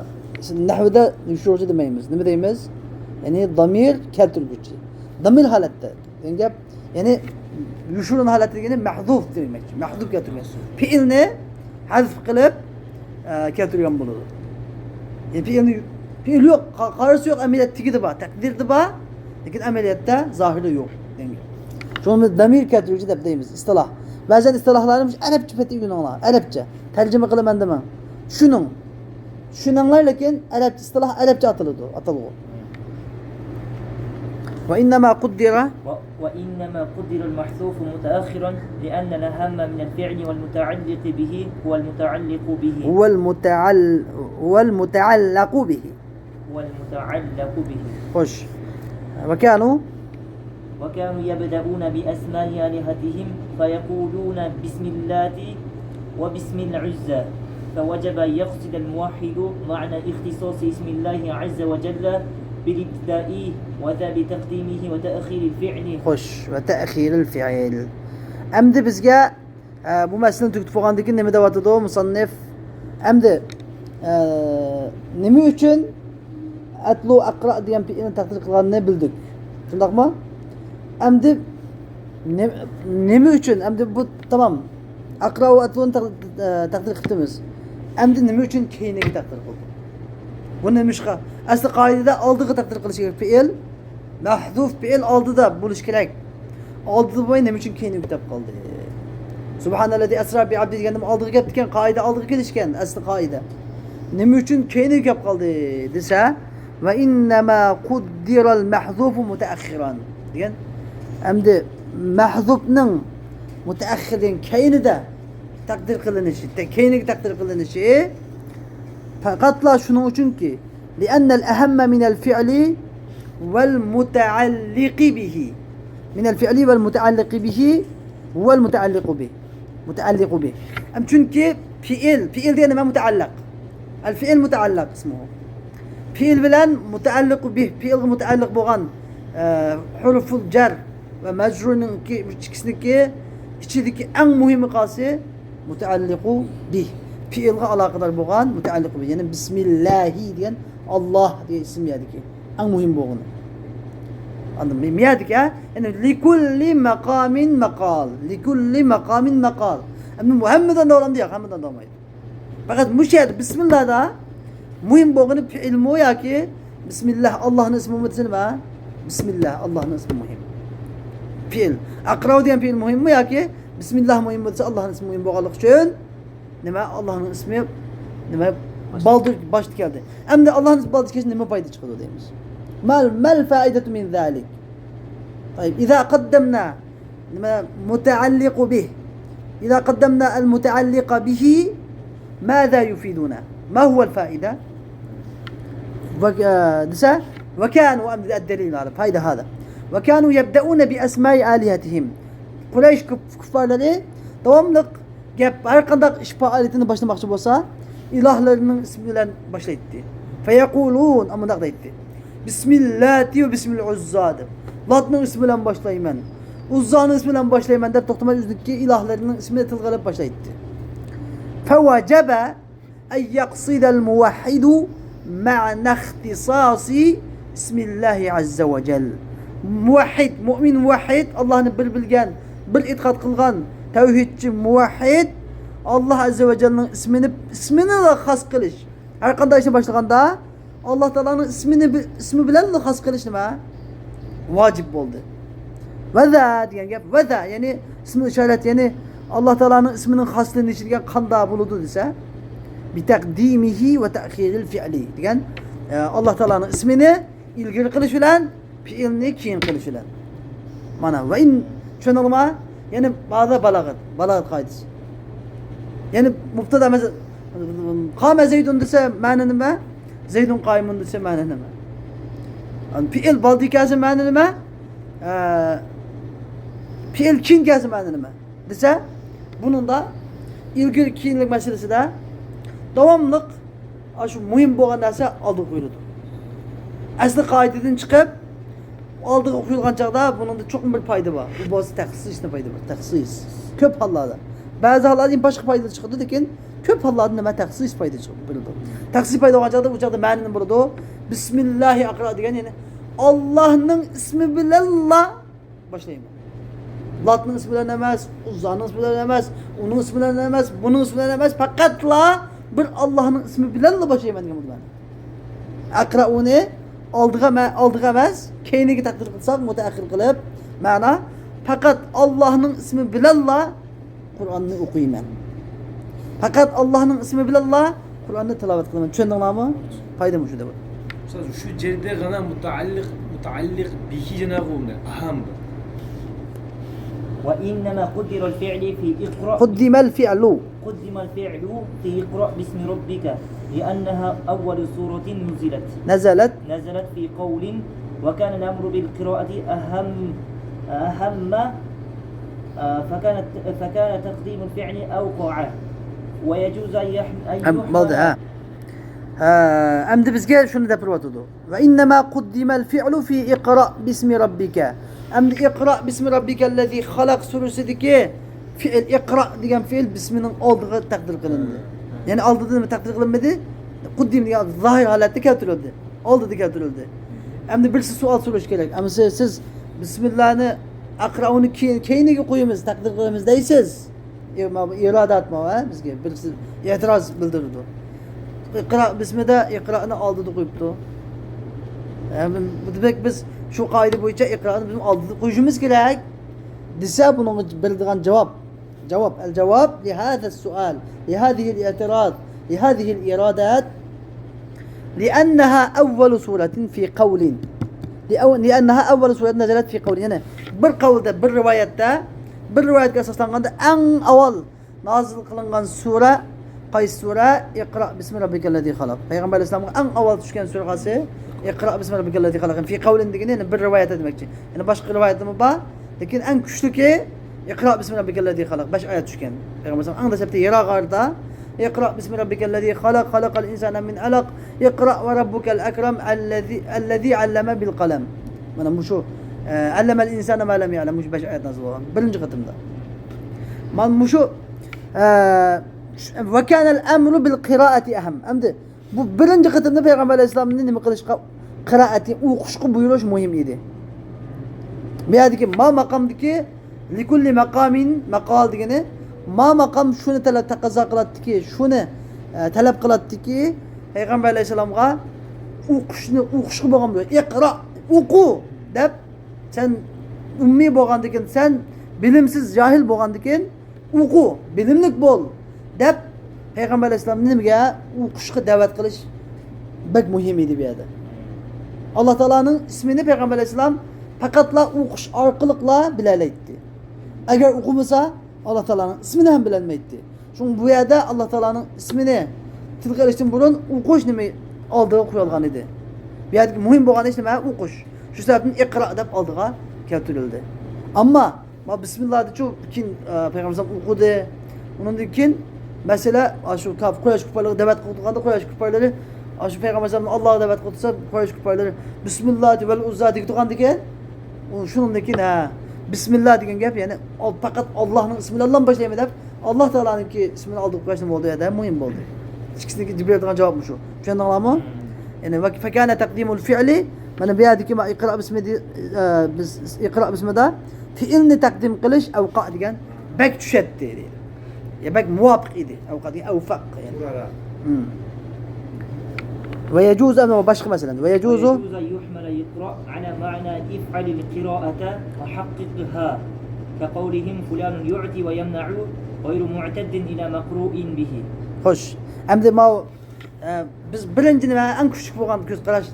نەھۋدە يوشۇرغۇچى دېمەيمىز. نېمە دەيمىز؟ يەنى زامىر كەلتۈرگۈچى. زامىر ھالەتتە دېگەن گەپ، يەنى يوشۇرۇن ھالەتتە دېگىنى مەھزۇف دېمەكچى. مەھزۇف كەلتۈرگەن. پېئىلنى ھەزف قىلىپ، ئە، كەلتۈرگەن بولىدۇ. يەنى پېئىلنى، پېئىل يوق، قا-، قارىسى يوق، ئەمەلىيەتتە تېگىدە بار، تەقدىردە بار، لېكىن ئەمەلىيەتتە زاھىردا يوق دېگەن گەپ. شۇڭا بىز زامىر كەلتۈرگۈچى دەپ دەيمىز، ئىستىلاھ. بەزەن ئىستىلاھلارنى مۇشۇ ئەرەبچە پېتى ئۆگىنىڭلار، ئەرەبچە. تەرجىمە قىلىمەن دېمەڭ. چۈشىنىڭ. چۈشىنىڭلار، لېكىن ئەرەبچە ئىستىلاھ ئەرەبچە ئاتىلىدۇ، ئاتالغۇ. وإنما قدر و-، وإنما قدر المحذوف متأخرا لأن الأهم من الفعل والمتعلق به هو المتعلق به. هو المتعل-، هو المتعلق به. هو المتعلق به. خوش. وكانوا وكانوا يبدأون بأسماء آلهتهم فيقولون بسم اللات وبسم العزى، فوجب أن يقصد الموحد معنى اختصاص اسم الله عز وجل بالابتداء وذا بتقديمه وتأخير الفعل. خوش، وتأخير الفعل. ئەمدى بىزگە ئە، بۇ مەسىلىنى تۈگىتىپ بولغاندىن كېيىن نېمە دەۋاتىدۇ مۇسەننىف؟ ئەمدى، ئە، نېمە ئۈچۈن ئەتلۇ ئەقرا دېگەن پېئىلنى تەقدىر قىلغانىنى بىلدۇق. شۇنداقمۇ؟ ئەمدى نېمە، نېمە ئۈچۈن؟ ئەمدى بۇ تامام. ئەقرا ۋە ئەتلۇنى تەق-، ئە، تەقدىر قىپتىمىز. ئەمدى نېمە ئۈچۈن كەينىگە تەقدىر قىلدۇق؟ بۇ نېمىشقا؟ ئەسلى قائىدىدە ئالدىغا تەقدىر قىلىش كېرەك پېئىل. مەھزۇف پېئىل ئالدىدا بولۇش كېرەك. ئالدىدا بولماي نېمە ئۈچۈن كەينىگە كېتىپ قالدى؟ سۇبھانەللەزى ئەسرا بىئەبدى دېگەندىمۇ ئالدىغا كەپتىكەن، قائىدە ئالدىغا كېلىشكەن، ئەسلى قائىدە. نېمە ئۈچۈن كەينىگە كېلىپ قالدى دېسە، ۋە ئىننەما قۇددىرەل مەھزۇفۇ مۇتەئەخخىرەن دېگەن. ئەمدى مەھزۇفنىڭ مۇتەئەخخىر دېگەن كەينىدە تەقدىر قىلىنىشى، تە-، كەينىگە تەقدىر قىلىنىشى پەقەتلا شۇنىڭ ئۈچۈنكى، لأن الأهم من الفعل والمتعلق به. من الفعل والمتعلق به هو المتعلق به. متعلق به. ئەم، چۈنكى پېئىل، پېئىل دېگەن نېمە؟ مۇتەئەللىق. الفعل متعلق اسمه. پېئىل بىلەن مۇتەئەللىقۇ بىھ، پېئىلغا مۇتەئەللىق بولغان، ئە، ھۇرۇفۇل جەر ۋە مەجرۇرنىڭكى، ئىككىسىنىڭكى ئىچىدىكى ئەڭ مۇھىمى قايسى؟ مۇتەئەللىقۇ بىھ. پېئىلغا ئالاقىدار بولغان مۇتەئەللىقۇ بىھ. يەنى بىسمىللاھى دېگەن ئاللاھ دېگەن ئىسىم يەردىكى ئەڭ مۇھىم بولغىنى. ئاندىن مۇ-، مۇ يەردىكى، ھە؟ يەنى لىكۇللى مەقامىن مەقال. لىكۇللى مەقامىن مەقال. ئەمدى بۇ ھەممىدىن داۋاملامدى؟ ياق، ھەممىدىن داۋاملىمايدۇ. پەقەت مۇشۇ يەردە بىسمىللادا مۇھىم بولغىنى پېئىلمۇ ياكى بىسمىللاھ ئاللاھنىڭ ئىسمىمۇ دېسە نېمە؟ بىسمىللاھ ئاللاھنىڭ ئىسمى مۇھىم. پېئىل. ئەقرەئۇ دېگەن پېئىل مۇھىممۇ ياكى بىسمىللاھ مۇھىممۇ دېسە، ئاللاھنىڭ ئىسمى مۇھىم بولغانلىقى ئۈچۈن نېمە؟ ئاللاھنىڭ ئىسمى نېمە؟ بالدۇر باشتا كەلدى. ئەمدى ئاللاھنىڭ ئىسمى بالدۇر كەلسە نېمە پايدا چىقىدۇ دەيمىز. مەل، مەل فائىدەتۇ مىن زالىك؟ طيب، إذا قدمنا نېمە؟ متعلق به. إذا قدمنا المتعلق به، ماذا يفيدنا؟ ما هو الفائدة؟ ۋە، ئە، دېسە، ۋەكانۇ، ئەمدى ئەددەلىل ئالە، پايدا ھازا. ۋەكانۇ يەبدەئۇنە بىئەسمائى ئالىھەتىھىم. قۇرەيش كۇپ-، كۇففارلىرى داۋاملىق گەپ، ھەر قانداق ئىش پائالىيىتىنى باشلىماقچى بولسا، ئىلاھلىرىنىڭ ئىسمى بىلەن باشلايتتى. فەيەقۇلۇن، ئەمۇنداق دەيتتى. بىسمىللاتى ۋە بىسمىل ئۇززا دەپ. لاتنىڭ ئىسمى بىلەن باشلايمەن. ئۇززانىڭ ئىسمى بىلەن باشلايمەن دەپ توختىماي ئۆزىنىڭكى ئىلاھلىرىنىڭ ئىسمىنى تىلغا ئېلىپ باشلايتتى. فەۋەجەبە أن يقصد الموحد معنى اختصاص اسم الله عز وجل. مۇۋەھھىد، مۇئمىن مۇۋەھھىد، ئاللاھنى بىر بىلگەن، بىر ئېتىقاد قىلغان، تەۋھىدچى مۇۋەھھىد، ئاللاھ ئەززە ۋە جەللىنىڭ ئىسمىنى، ئىسمىنىلا خاس قىلىش. ھەر قانداق ئىشنى باشلىغاندا، ئاللاھ تائالانىڭ ئىسمىنى بى-، ئىسمى بىلەنلا خاس قىلىش نېمە؟ ۋاجىپ بولدى. ۋەزە دېگەن گەپ، ۋەزە، يەنى ئىسمۇل ئىشارەت، يەنى ئاللا تائالانىڭ ئىسمىنىڭ خاسلىنىشى دېگەن قاندا بولىدۇ دېسە، بىتەقدىمىھى ۋە تەخىرىل فىئلى دېگەن، ئە، ئاللا تائالانىڭ ئىسمىنى ئىلگىرى قىلىش بىلەن پېئىلنى كېيىن قىلىش بىلەن. مانا، ۋە ئىن، چۈشەندىڭلارمۇ؟ يەنى بازا بالاغەت، بالاغەت قائىدىسى. يەنى مۇبتادا، مەسىلەن، قامە زەيدۇن دېسە مەنە نېمە؟ زەيدۇن قائىمۇن دېسە مەنە نېمە؟ يەنى پېئىل بالدى كەلسە مەنە نېمە؟ ئە، پېئىل كېيىن كەلسە مەنە نېمە؟ دېسە، بۇنىڭدا ئىلگىرى كېيىنلىك مەسىلىسىدە داۋاملىق ئاشۇ مۇھىم بولغان نەرسە ئالدىغا قويۇلىدۇ. ئەسلى قائىدىدىن چىقىپ، ئالدىغا قويۇلغان چاغدا بۇنىڭدا چوقۇم بىر پايدا بار. ئۇ بولسا تەخسىسنىڭ پايدا بار. تەخسىس. كۆپ ھاللاردا. بەزى ھاللاردا باشقا پايدا چىقىدۇ، لېكىن كۆپ ھاللاردا نېمە؟ تەخسىس پايدا چىقىپ بېرىدۇ. تەخسىس پايدا بولغان چاغدا، ئۇ چاغدا مەنە نېمە بولىدۇ؟ بىسمىللاھى ئەقرا دېگەن، يەنى ئاللاھنىڭ ئىسمى بىلەنلا باشلايمەن. لاتنىڭ ئىسمى بىلەن ئەمەس، ئۇززانىڭ ئىسمى بىلەن ئەمەس، ئۇنىڭ ئىسمى بىلەن ئەمەس، بۇنىڭ ئىسمى بىلەن ئەمەس، پەقەتلا بىر ئاللاھنىڭ ئىسمى بىلەنلا باشلايمەن دېگەن بولىدۇ مەنە. ئەقرا ئۇنى ئالدىغا مە-، ئالدىغا ئەمەس، كەينىگە تەقدىر قىلساق، مۇتەئەخخىر قىلىپ، مەنا پەقەت ئاللاھنىڭ ئىسمى بىلەنلا قۇرئاننى ئوقۇيمەن. پەقەت ئاللاھنىڭ ئىسمى بىلەنلا قۇرئاننى تىلاۋەت قىلىمەن. چۈشەندىڭلارمۇ؟ پايدا مۇشۇ دەپ. ئۇستاز، شۇ جەردە غەنا مۇتەئەللىق، مۇتەئەللىق بىھى جەنابى ئەھەم. وإنما قدر الفعل في اقرأ. قدم الفعل. قدم الفعل في اقرأ باسم ربك لأنها أول سورة نزلت. نزلت. نزلت في قول وكان الأمر بالقراءة أهم، أهم، آه، فكانت، فكان تقديم الفعل أوقع ويجوز أن يح-، أن يحمل. بولدى، ها. ھە، ئەمدى بىزگە شۇنى دەپ بېرىۋاتىدۇ. وإنما قدم الفعل في اقرأ باسم ربك. ئەمدى ئىقرا بىسمى رەببىكەللەزى خەلەق سۈرىسىدىكى پېئىل، ئىقرا دېگەن پېئىل بىسمىنىڭ ئالدىغا تەقدىر قىلىندى. يەنى ئالدىدا نېمە تەقدىر قىلىنمىدى؟ قۇددىم دېگەن زاھىر ھالەتتە كەلتۈرۈلدى. ئالدىدا كەلتۈرۈلدى. ئەمدى بىرسى سوئال سورىشى كېرەك. ئەمدى سىز، سىز بىسمىللانى ئەقرا ئۇنى كېيىن، كەينىگە قويىمىز، تەقدىر قىلىمىز دەيسىز. ئىرادەت ماۋۇ، ھە، بىزگە بىرسى ئېتىراز بىلدۈرىدۇ. ئىقرا بىسمىدە ئىقرانى ئالدىدا قويۇپتۇ. ھە، بۇ دېمەك، بىز شۇ قائىدە بويىچە ئىقرانى بىز ئالدىدا قويۇشىمىز كېرەك دېسە، بۇنىڭغا بېرىدىغان جاۋاب، جاۋاب، الجواب لهذا السؤال، لهذه الاعتراض، لهذه الإيرادات، لأنها أول سورة في قول. لأو-، لأنها أول سورة نزلت في قول. يەنى بىر قەۋلدە، بىر رىۋايەتتە، بىر رىۋايەتكە ئاساسلانغاندا ئەڭ ئاۋۋال نازىل قىلىنغان سۈرە قايسى سۈرە؟ ئىقرا بىسمى رەببىكەللەزى خەلەق. پەيغەمبەر ئەلەيھىسسالامغا ئەڭ ئاۋۋال چۈشكەن سۈرە قايسى؟ ئىقرا بىسمى رەببىكەللەزى خەلەق. في قول دېگىنى يەنى بىر رىۋايەتتە دېمەكچى. يەنى باشقا رىۋايەتلىرىمۇ بار. لېكىن ئەڭ كۈچلۈكى ئىقرا بىسمى رەببىكەللەزى خەلەق. بەش ئايەت چۈشكەن. پەيغەمبەر ئەلەيھىسسالام ئەڭ دەسلەپتە ھىرا غارىدا، ئىقرا بىسمى رەببىكەللەزى خەلەق، خەلەقەل ئىنسانە مىن ئەلەق، ئىقرا ۋە رەببۇكەل ئەكرەم، ئەللەزى، ئەللەزى ئەللەمە بىل قەلەم. مانا مۇشۇ، ئە، ئەللەمەل ئىنسانە مە لەم يەلەم، مۇشۇ بەش ئايەت نازىل بولغان بىرىنچى قېتىمدا. مانا مۇشۇ، ئە، ۋە كانەل ئەمرۇ بىل قىرائەتى ئەھەم. ئەمدى بۇ بىرىنچى قېتىمدا پەيغەمبەر ئەلەيھىسسالامنى نېمە قىلىشقا، قىرائەتى، ئوقۇشقا بۇيرۇش مۇھىم ئىدى. بۇ يەردىكى ما ماقامدىكى لىكۇللى ماقامىن ماقال دېگىنى، ما ماقام شۇنى تەلەپ، تەقەززا قىلاتتىكى، شۇنى، ئە، تەلەپ قىلاتتىكى، پەيغەمبەر ئەلەيھىسسالامغا ئوقۇشنى، ئوقۇشقا بولغان بۇيرۇق. ئىقرا، ئوقۇ دەپ، سەن ئۇممىي بولغاندىكىن، سەن بىلىمسىز، جاھىل بولغاندىكىن، ئوقۇ، بىلىملىك بول دەپ پەيغەمبەر ئەلەيھىسسالامنى نېمىگە؟ ئوقۇشقا دەۋەت قىلىش بەك مۇھىم ئىدى بۇ يەردە. ئاللا تائالانىڭ ئىسمىنى پەيغەمبەر ئەلەيھىسسالام پەقەتلا ئوقۇش ئارقىلىقلا بىلەلەيتتى. ئەگەر ئوقۇمىسا، ئاللا تائالانىڭ ئىسمىنى ھەم بىلەلمەيتتى. شۇڭا بۇ يەردە ئاللا تائالانىڭ ئىسمىنى تىلغا ئېلىشتىن بۇرۇن ئوقۇش نېمە ئالدىغا قويۇلغان ئىدى. بۇ يەردىكى مۇھىم بولغان ئىش نېمە؟ ئوقۇش. شۇ سەۋەبتىن ئىقرا دەپ ئالدىغا كەلتۈرۈلدى. ئەمما ما بىسمىللادىچۇ كېيىن، ئە، پەيغەمبەر ئوقۇدى. ئۇنىڭدىن كېيىن مەسىلە، ئاشۇ كاپ-، قۇرەيش كۇپپارلىرىغا دەۋەت قىلىدىغاندا، قۇرەيش كۇپپارلىرى، ئاشۇ پەيغەمبەر ئاللاغا دەۋەت قىلىپ تۇرسا، قۇرەيش كۇپپارلىرى بىسمىللاتى ۋەل ئۇززا دەيدىغاندىكىن، ئۇ شۇنىڭدىن كېيىن، ھە، بىسمىللا دېگەن گەپ، يەنى ئال-، پەقەت ئاللاھنىڭ ئىسمى بىلەن باشلايمەن دەپ، ئاللا تائالانىڭكى ئىسمىنى ئالدىغا قويۇشنى بولدى، يا، مۇھىم بولدى. ئىككىسىنىڭكى بېرىدىغان جاۋاب مۇشۇ. چۈشەندىڭلارمۇ؟ يەنى ۋە-، فەكانە تەقدىمۇل فىئلى، مانا بۇ يەردىكى ما ئىقرا بىسمى دې-، ئە، بىز ئىقرا بىسمىدا فېئىلنى تەقدىم قىلىش ئەۋقا دېگەن بەك چۈشەتتى دەيدۇ. يا بەك مۇۋاپىق ئىدى. ئەۋقا دېگەن ئەۋفەق. يەنى. مم. ۋە يەجۇزۇ، ئەمما باشقا مەسىلە. ۋە يەجۇزۇ. ويجوز أن يحمل اقرأ على معنى افعل القراءة وحققها، كقولهم فلان يعطي ويمنع غير معتد إلى مقروء به. خوش. ئەمدى ماۋۇ، ئە، بىز بىرىنچى نېمە، ئەڭ كۈچلۈك بولغان كۆز قاراش،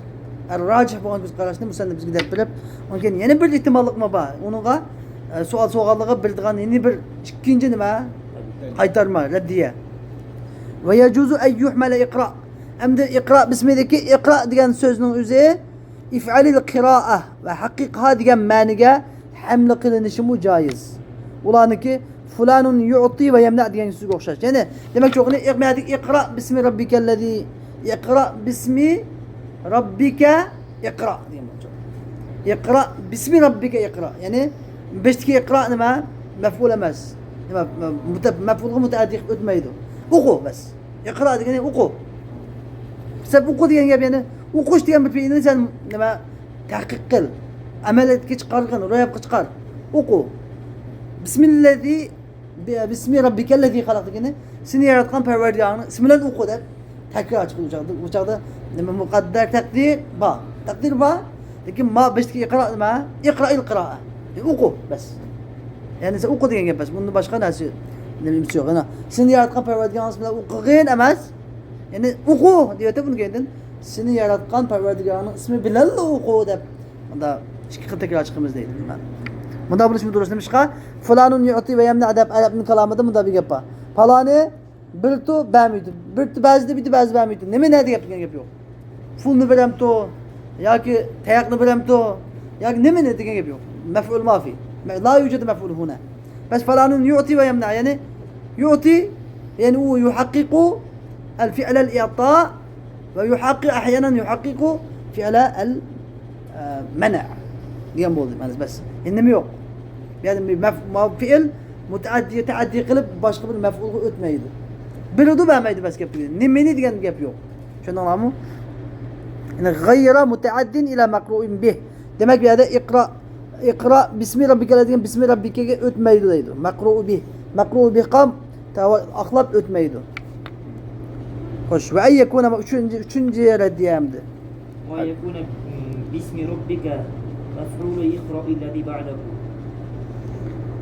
ئە، راجىھ بولغان كۆز قاراشنى مۇسەننىپ بىزگە دەپ بېرىپ، ئۇنىڭ كېيىن يەنە بىر ئېھتىماللىقمۇ بار. ئۇنىڭغا، ئە، سوئال سوغانلىقىغا بېرىدىغان يەنە بىر ئىككىنچى نېمە، قايتارما، رەددىيە. ۋە يەجۇزۇ ئەن يۇھمەلە ئىقرا. ئەمدى ئىقرا بىسمىدىكى ئىقرا دېگەن سۆزنىڭ ئۆزى ئىفئالىل قىرائە ۋە ھەققىقھا دېگەن مەنىگە ھەملە قىلىنىشىمۇ جايىز. ئۇلارنىڭكى فۇلانۇن يۇئتى ۋە يەمنە دېگەن سۆزگە ئوخشاش. يەنى دېمەكچى، ئۇنى ئىق-، مەدىك ئىقرا بىسمى رەببىكەللەزى، ئىقرا بىسمى رەببىكە ئىقرا دېگەن بولىدۇ. ئىقرا بىسمى رەببىكە ئىقرا. يەنى بېشتىكى ئىقرا نېمە؟ مەفئۇل ئەمەس. نېمە؟ مۇتە-، مەفئۇلغا مۇتەئەددى قىلىپ ئۆتمەيدۇ. ئوقۇ بەس. ئىقرا دېگىنى ئوقۇ. سەن ئوقۇ دېگەن گەپ، يەنى ئوقۇش دېگەن بىر پېئىلنى سەن نېمە، تەھقىق قىل، ئەمەلىيەتكە چىقارغىن، روياپقا چىقار. ئوقۇ. بىسمىللەزى، بىسمى رەببىكەللەزى خەلەق دېگىنى سېنى ياراتقان پەرۋەردىگارىڭنىڭ ئىسمى بىلەن ئوقۇ دەپ تەكرار چىقىدۇ. ئۇ چاغدا، ئۇ چاغدا نېمە، مۇقەددەر تەقدىر بار. تەقدىر بار. لېكىن ما بېشىدىكى ئىقرا نېمە؟ ئىقرائىل قىرائە. يەنى ئوقۇ بەس. يەنى سەن ئوقۇ دېگەن گەپ بەس. بۇندىن باشقا نەرسە، نېمە، ئىشى يوق. يەنە سېنى ياراتقان پەرۋەردىگارىڭنىڭ ئىسمى بىلەن ئوقۇغىن ئەمەس. يەنى ئوقۇ دېيىۋېتىپ، ئۇنىڭ كەينىدىن سېنى ياراتقان پەرۋەردىگارىڭنىڭ ئىسمى بىلەنلا ئوقۇ دەپ، مۇندا ئىككى خىل تەكرار چىقىمىز دەيدۇ. مۇندا بولۇشمۇ دۇرۇس. نېمىشقا؟ فۇلانۇن يۇئتى ۋە يەمنە دەپ ئەرەبنىڭ كالامىدا مۇندا بىر گەپ بار. پالانى بېرىدۇ، بەرمەيدۇ. بېرىدۇ، بەزىدە بېرىدۇ، بەزىدە بەرمەيدۇ. نېمىنى دېگەن گەپ يوق. پۇلنى بېرەمتۇ ياكى تاياقنى بېرەمتۇ ياكى نېمىنى دېگەن گەپ يوق. مەفئۇل مافى. لا يوجد مەفئۇل ھۇنا. بەس فالانۇن يۇئتى ۋە يەمنە، يەنى يۇئتى، يەنى ئۇ يۇھەققىقۇ ئەل فىئلەل ئىئتا ۋە يۇھەققىق ئەھيانەن يۇھەققىقۇ فىئلە ئەل، ئە، مەنە دېگەن بولدى. مەنىسى بەس. يەنى نېمە يوق. يەنى مەف-، ما-، فېئىل مۇتەئەددى، تەئەددى قىلىپ باشقا بىر مەفئۇلغا ئۆتمەيدۇ. بېرىدۇ، بەرمەيدۇ بەس گەپ دېگەن. نېمىنى دېگەن گەپ يوق. چۈشەندىڭلارمۇ؟ يەنى غەيرە مۇتەئەددىن ئىلە مەقرۇئىن بىھ. دېمەك، بۇ يەردە ئىقرا، ئىقرا بىسمى رەببىكە دېگەن بىسمى رەببىكەگە ئۆتمەيدۇ دەيدۇ. مەقرۇئۇ بىھ. مەقرۇئۇ بىھقا تاۋا-، ئاقلاپ ئۆتمەيدۇ. خوش. ۋە ئەن يەكۇنە، ئۈچىنچى، ئۈچىنچى رەددىيە ئەمدى. وأن يكون باسم ربك مفعول اقرأ الذي بعده.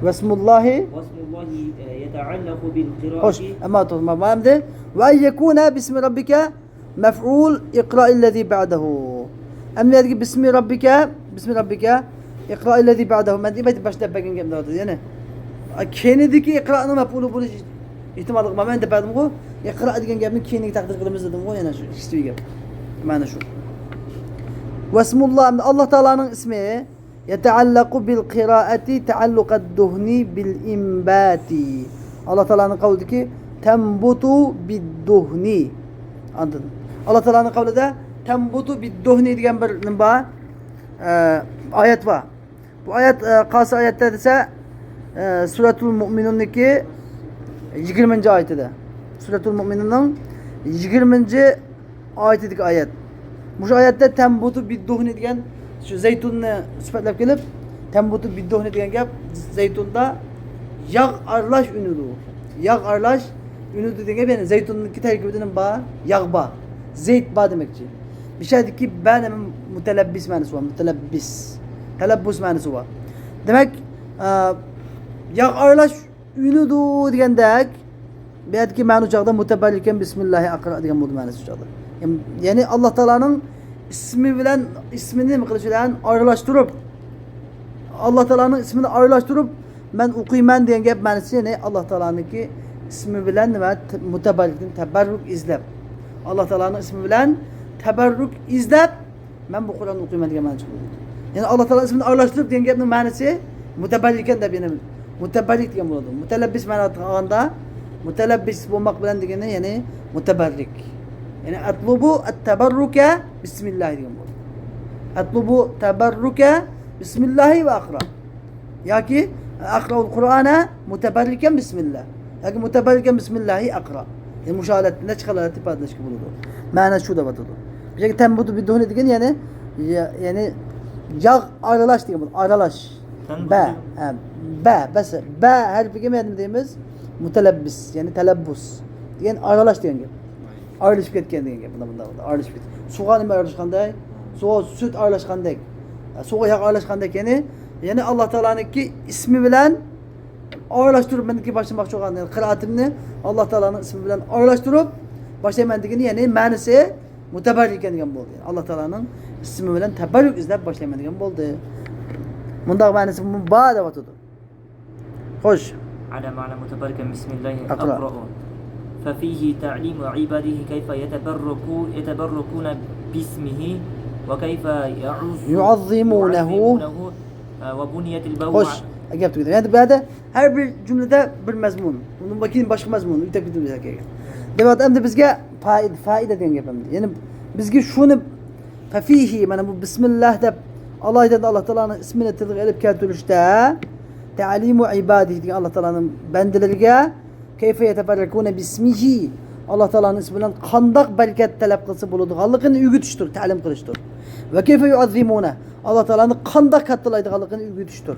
ۋەسمۇللاھى. واسم الله يتعلق بالقراءة. خوش. ئەمما توختىما، ما ئەمدى. ۋە ئەن يەكۇنە بىسمى رەببىكە مەفئۇل ئىقرائىللەزى بەئدەھۇ. ئەمدى يەردىكى بىسمى رەببىكە، بىسمى رەببىكە ئىقرائىللەزى بەئدەھۇ. مەن دېمەيدۇ، باشتا دەپ بەرگەن گەپنى دەۋاتىدۇ. يەنى كەينىدىكى ئىقرانىڭ مەپئۇلى بولۇش ئېھتىماللىقى بار. مەن دەپ بەردىمغۇ، ئىقرا دېگەن گەپنى كەينىگە تەقدىر قىلىمىز دېدىمغۇ، يەنە شۇ ئىككىسى گەپ. مەنە شۇ. ۋەسمۇللا، ئەمدى ئاللا تائالانىڭ ئىسمى. يتعلق بالقراءة تعلق الدهن بالإنبات. ئاللا تائالانىڭ قەۋلىدىكى تەنبۇتۇ بىددۇھنى. ئاندىن ئاللا تائالانىڭ قەۋلىدە تەنبۇتۇ بىددۇھنى دېگەن بىر نېمە بار؟ ئە، ئايەت بار. بۇ ئايەت، ئە، قايسى ئايەتتە دېسە، ئە، سۈرەتۇل مۇئمىنۇندىكى يىگىرمىنچى ئايىتىدە. سۈرەتۇل مۇئمىنۇننىڭ يىگىرمىنچى ئايىتىدىكى ئايەت. مۇشۇ ئايەتتە تەنبۇتۇ بىددۇھنى دېگەن شۇ زەيتۇننى سۈپەتلەپ كېلىپ، تەنبۇتۇ بىددۇھنى دېگەن گەپ زەيتۇندا ياغ ئارىلاش ئۈنىدۇ. ياغ ئارىلاش ئۈنىدۇ دېگەن گەپ، يەنى زەيتۇننىڭكى تەركىبىدە نېمە بار؟ ياغ بار. زەيت بار دېمەكچى. بۇ يەردىكى بە نېمە؟ مۇتەلەببىس مەنىسى بار. مۇتەلەببىس. تەلەببۇس مەنىسى بار. دېمەك، ئە، ياغ ئارىلاش ئۈنىدۇ دېگەندەك، بۇ يەردىكى مەنە چاغدا مۇتەبەررىكەن بىسمىللاھى ئەقرا دېگەن بولدى مەنىسى چاغدا. يەنى ئاللا تائالانىڭ ئىسمى بىلەن، ئىسمىنى نېمە قىلىش بىلەن ئارىلاشتۇرۇپ، ئاللا تائالانىڭ ئىسمىنى ئارىلاشتۇرۇپ مەن ئوقۇيمەن دېگەن گەپ مەنىسى، يەنى ئاللا تائالانىڭكى ئىسمى بىلەن نېمە، مۇتەبەررىكتىن تەبەررۇك ئىزدەپ، ئاللا تائالانىڭ ئىسمى بىلەن تەبەررۇك ئىزدەپ، مەن بۇ قۇرئاننى ئوقۇيمەن دېگەن مەنە چىقىدۇ. يەنى ئاللا تائالا ئىسمىنى ئارىلاشتۇرۇپ دېگەن گەپنىڭ مەنىسى مۇتەبەررىكەن دەپ، يەنى مۇتەبەررىك دېگەن بولىدۇ. مۇتەلەببىس مەنىدە قالغاندا، مۇتەلەببىس بولماق بىلەن دېگىنى، يەنى مۇتەبەررىك. يەنى ئەتلۇبۇ ئەتتەبەررۇكە بىسمىللاھى دېگەن بولىدۇ. ئەتلۇبۇ تەبەررۇكە بىسمىللاھى ۋە ئەقرا. ياكى ئەقرەئۇل قۇرئانە مۇتەبەررىكەن بىسمىللا. ياكى مۇتەبەررىكەن بىسمىللاھى ئەقرا. يەنى مۇشۇ ھالەتتە نەچچە خىل ھالەتتە ئىپادىلەشكە بولىدۇ. مەنە شۇ دەۋاتىدۇ. بۇ يەرگە تەنبۇتۇ بىددۇھنى دېگەن، يەنى، يە-، يەنى ياغ ئارىلاش دېگەن بولىدۇ. ئارىلاش. بە، ھە، بە، بەس، بە ھەرپىگە نېمە دەيمىز؟ مۇتەلەببىس، يەنى تەلەببۇس دېگەن ئارىلاش دېگەن گەپ. ئارىلىشىپ كەتكەن دېگەن گەپ. بۇنداق، بۇنداق، بۇنداق ئارىلىشىپ كەتكەن. سۇغا نېمە ئارىلاشقاندەك؟ سۇغا سۈت ئارىلاشقاندەك. سۇغا ياغ ئارىلاشقاندەك. يەنى، يەنى ئاللا تائالانىڭكى ئىسمى بىلەن ئارىلاشتۇرۇپ، مەندىكى باشلىماقچى بولغان، يەنى قىرائىتىمنى ئاللا تائالانىڭ ئىسمى بىلەن ئارىلاشتۇرۇپ باشلايمەن دېگىنى، يەنى مەنىسى مۇتەبەررىكەن دېگەن بولدى. ئاللا تائالانىڭ ئىسمى بىلەن تەبەررۇك ئىزدەپ باشلايمەن دېگەن بولدى. مۇنداق مەنىسى بار دەۋاتىدۇ. خوش. على معنى متبركا بسم الله أقرأ. أقرأ. ففيه تعليم عباده كيف يتبرك-، يتبركون باسمه وكيف يعظ-، يعظمونه. يعظمونه، آه، وبنيت الباء. خوش. گەپ تۈگىدى. يەنى بۇ يەردە ھەر بىر جۈملىدە بىر مەزمۇن. ئۇنىڭ كېيىن باشقا مەزمۇن. ئۆتەپ كېتىمىز. دەۋاتىدۇ، ئەمدى بىزگە پائىدە، پائىدە دېگەن گەپ ئەمدى. يەنى بىزگە شۇنى ففيه، مانا بۇ بىسمىللاھ دەپ ئالاھىدە ئاللا تائالانىڭ ئىسمىنى تىلغا ئېلىپ كەلتۈرۈشتە، تەلىمۇ ئىبادىھ دېگەن ئاللا تائالانىڭ بەندىلىرىگە كەيفە يەتەبەررەكۇنە بىسمىھى، ئاللا تائالانىڭ ئىسمى بىلەن قانداق بەرىكەت تەلەپ قىلسا بولىدىغانلىقىنى ئۆگىتىشتۇر، تەلىم قىلىشتۇر. ۋە كەيفە يۇئەززىمۇنە، ئاللا تائالانى قانداق كاتتىلايدىغانلىقىنى ئۆگىتىشتۇر.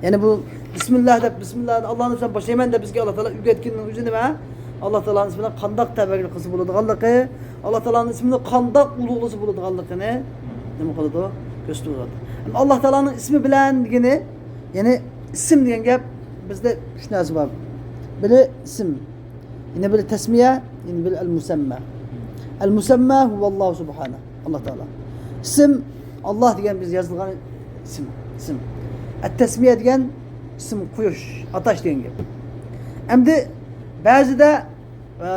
يەنى بۇ بىسمىللاھ دەپ، بىسمىللاھنى، ئاللانىڭ ئىسمى بىلەن باشلايمەن دەپ بىزگە ئاللا تائالا ئۆگەتكىنىنىڭ ئۆزى نېمە؟ ئاللا تائالانىڭ ئىسمى بىلەن قانداق تەۋەككۈل قىلسا بولىدىغانلىقى، ئاللا تائالانىڭ ئىسمىنى قانداق ئۇلۇغلىسا بولىدىغانلىقىنى نېمە قىلىدۇ؟ كۆرسىتىۋاتىدۇ. ئەمما ئاللا تائالانىڭ ئىسمى بىلەن دېگىنى، يەنى ئىسىم دېگەن گەپ بىزدە ئۈچ نەرسە بار. بىرى ئىسىم، يەنە بىرى تەسمىيە، يەنە بىرى ئەل مۇسەمما. ئەل مۇسەمما ھۇۋاللاھۇ سۇبھانە. ئاللا تائالا. ئىسىم، ئاللا دېگەن بىز يازىدىغان ئىسىم، ئىسىم. ئەت تەسمىيە دېگەن ئىسىم قويۇش، ئاتاش دېگەن گەپ. ئەمدى بەزىدە، ئە،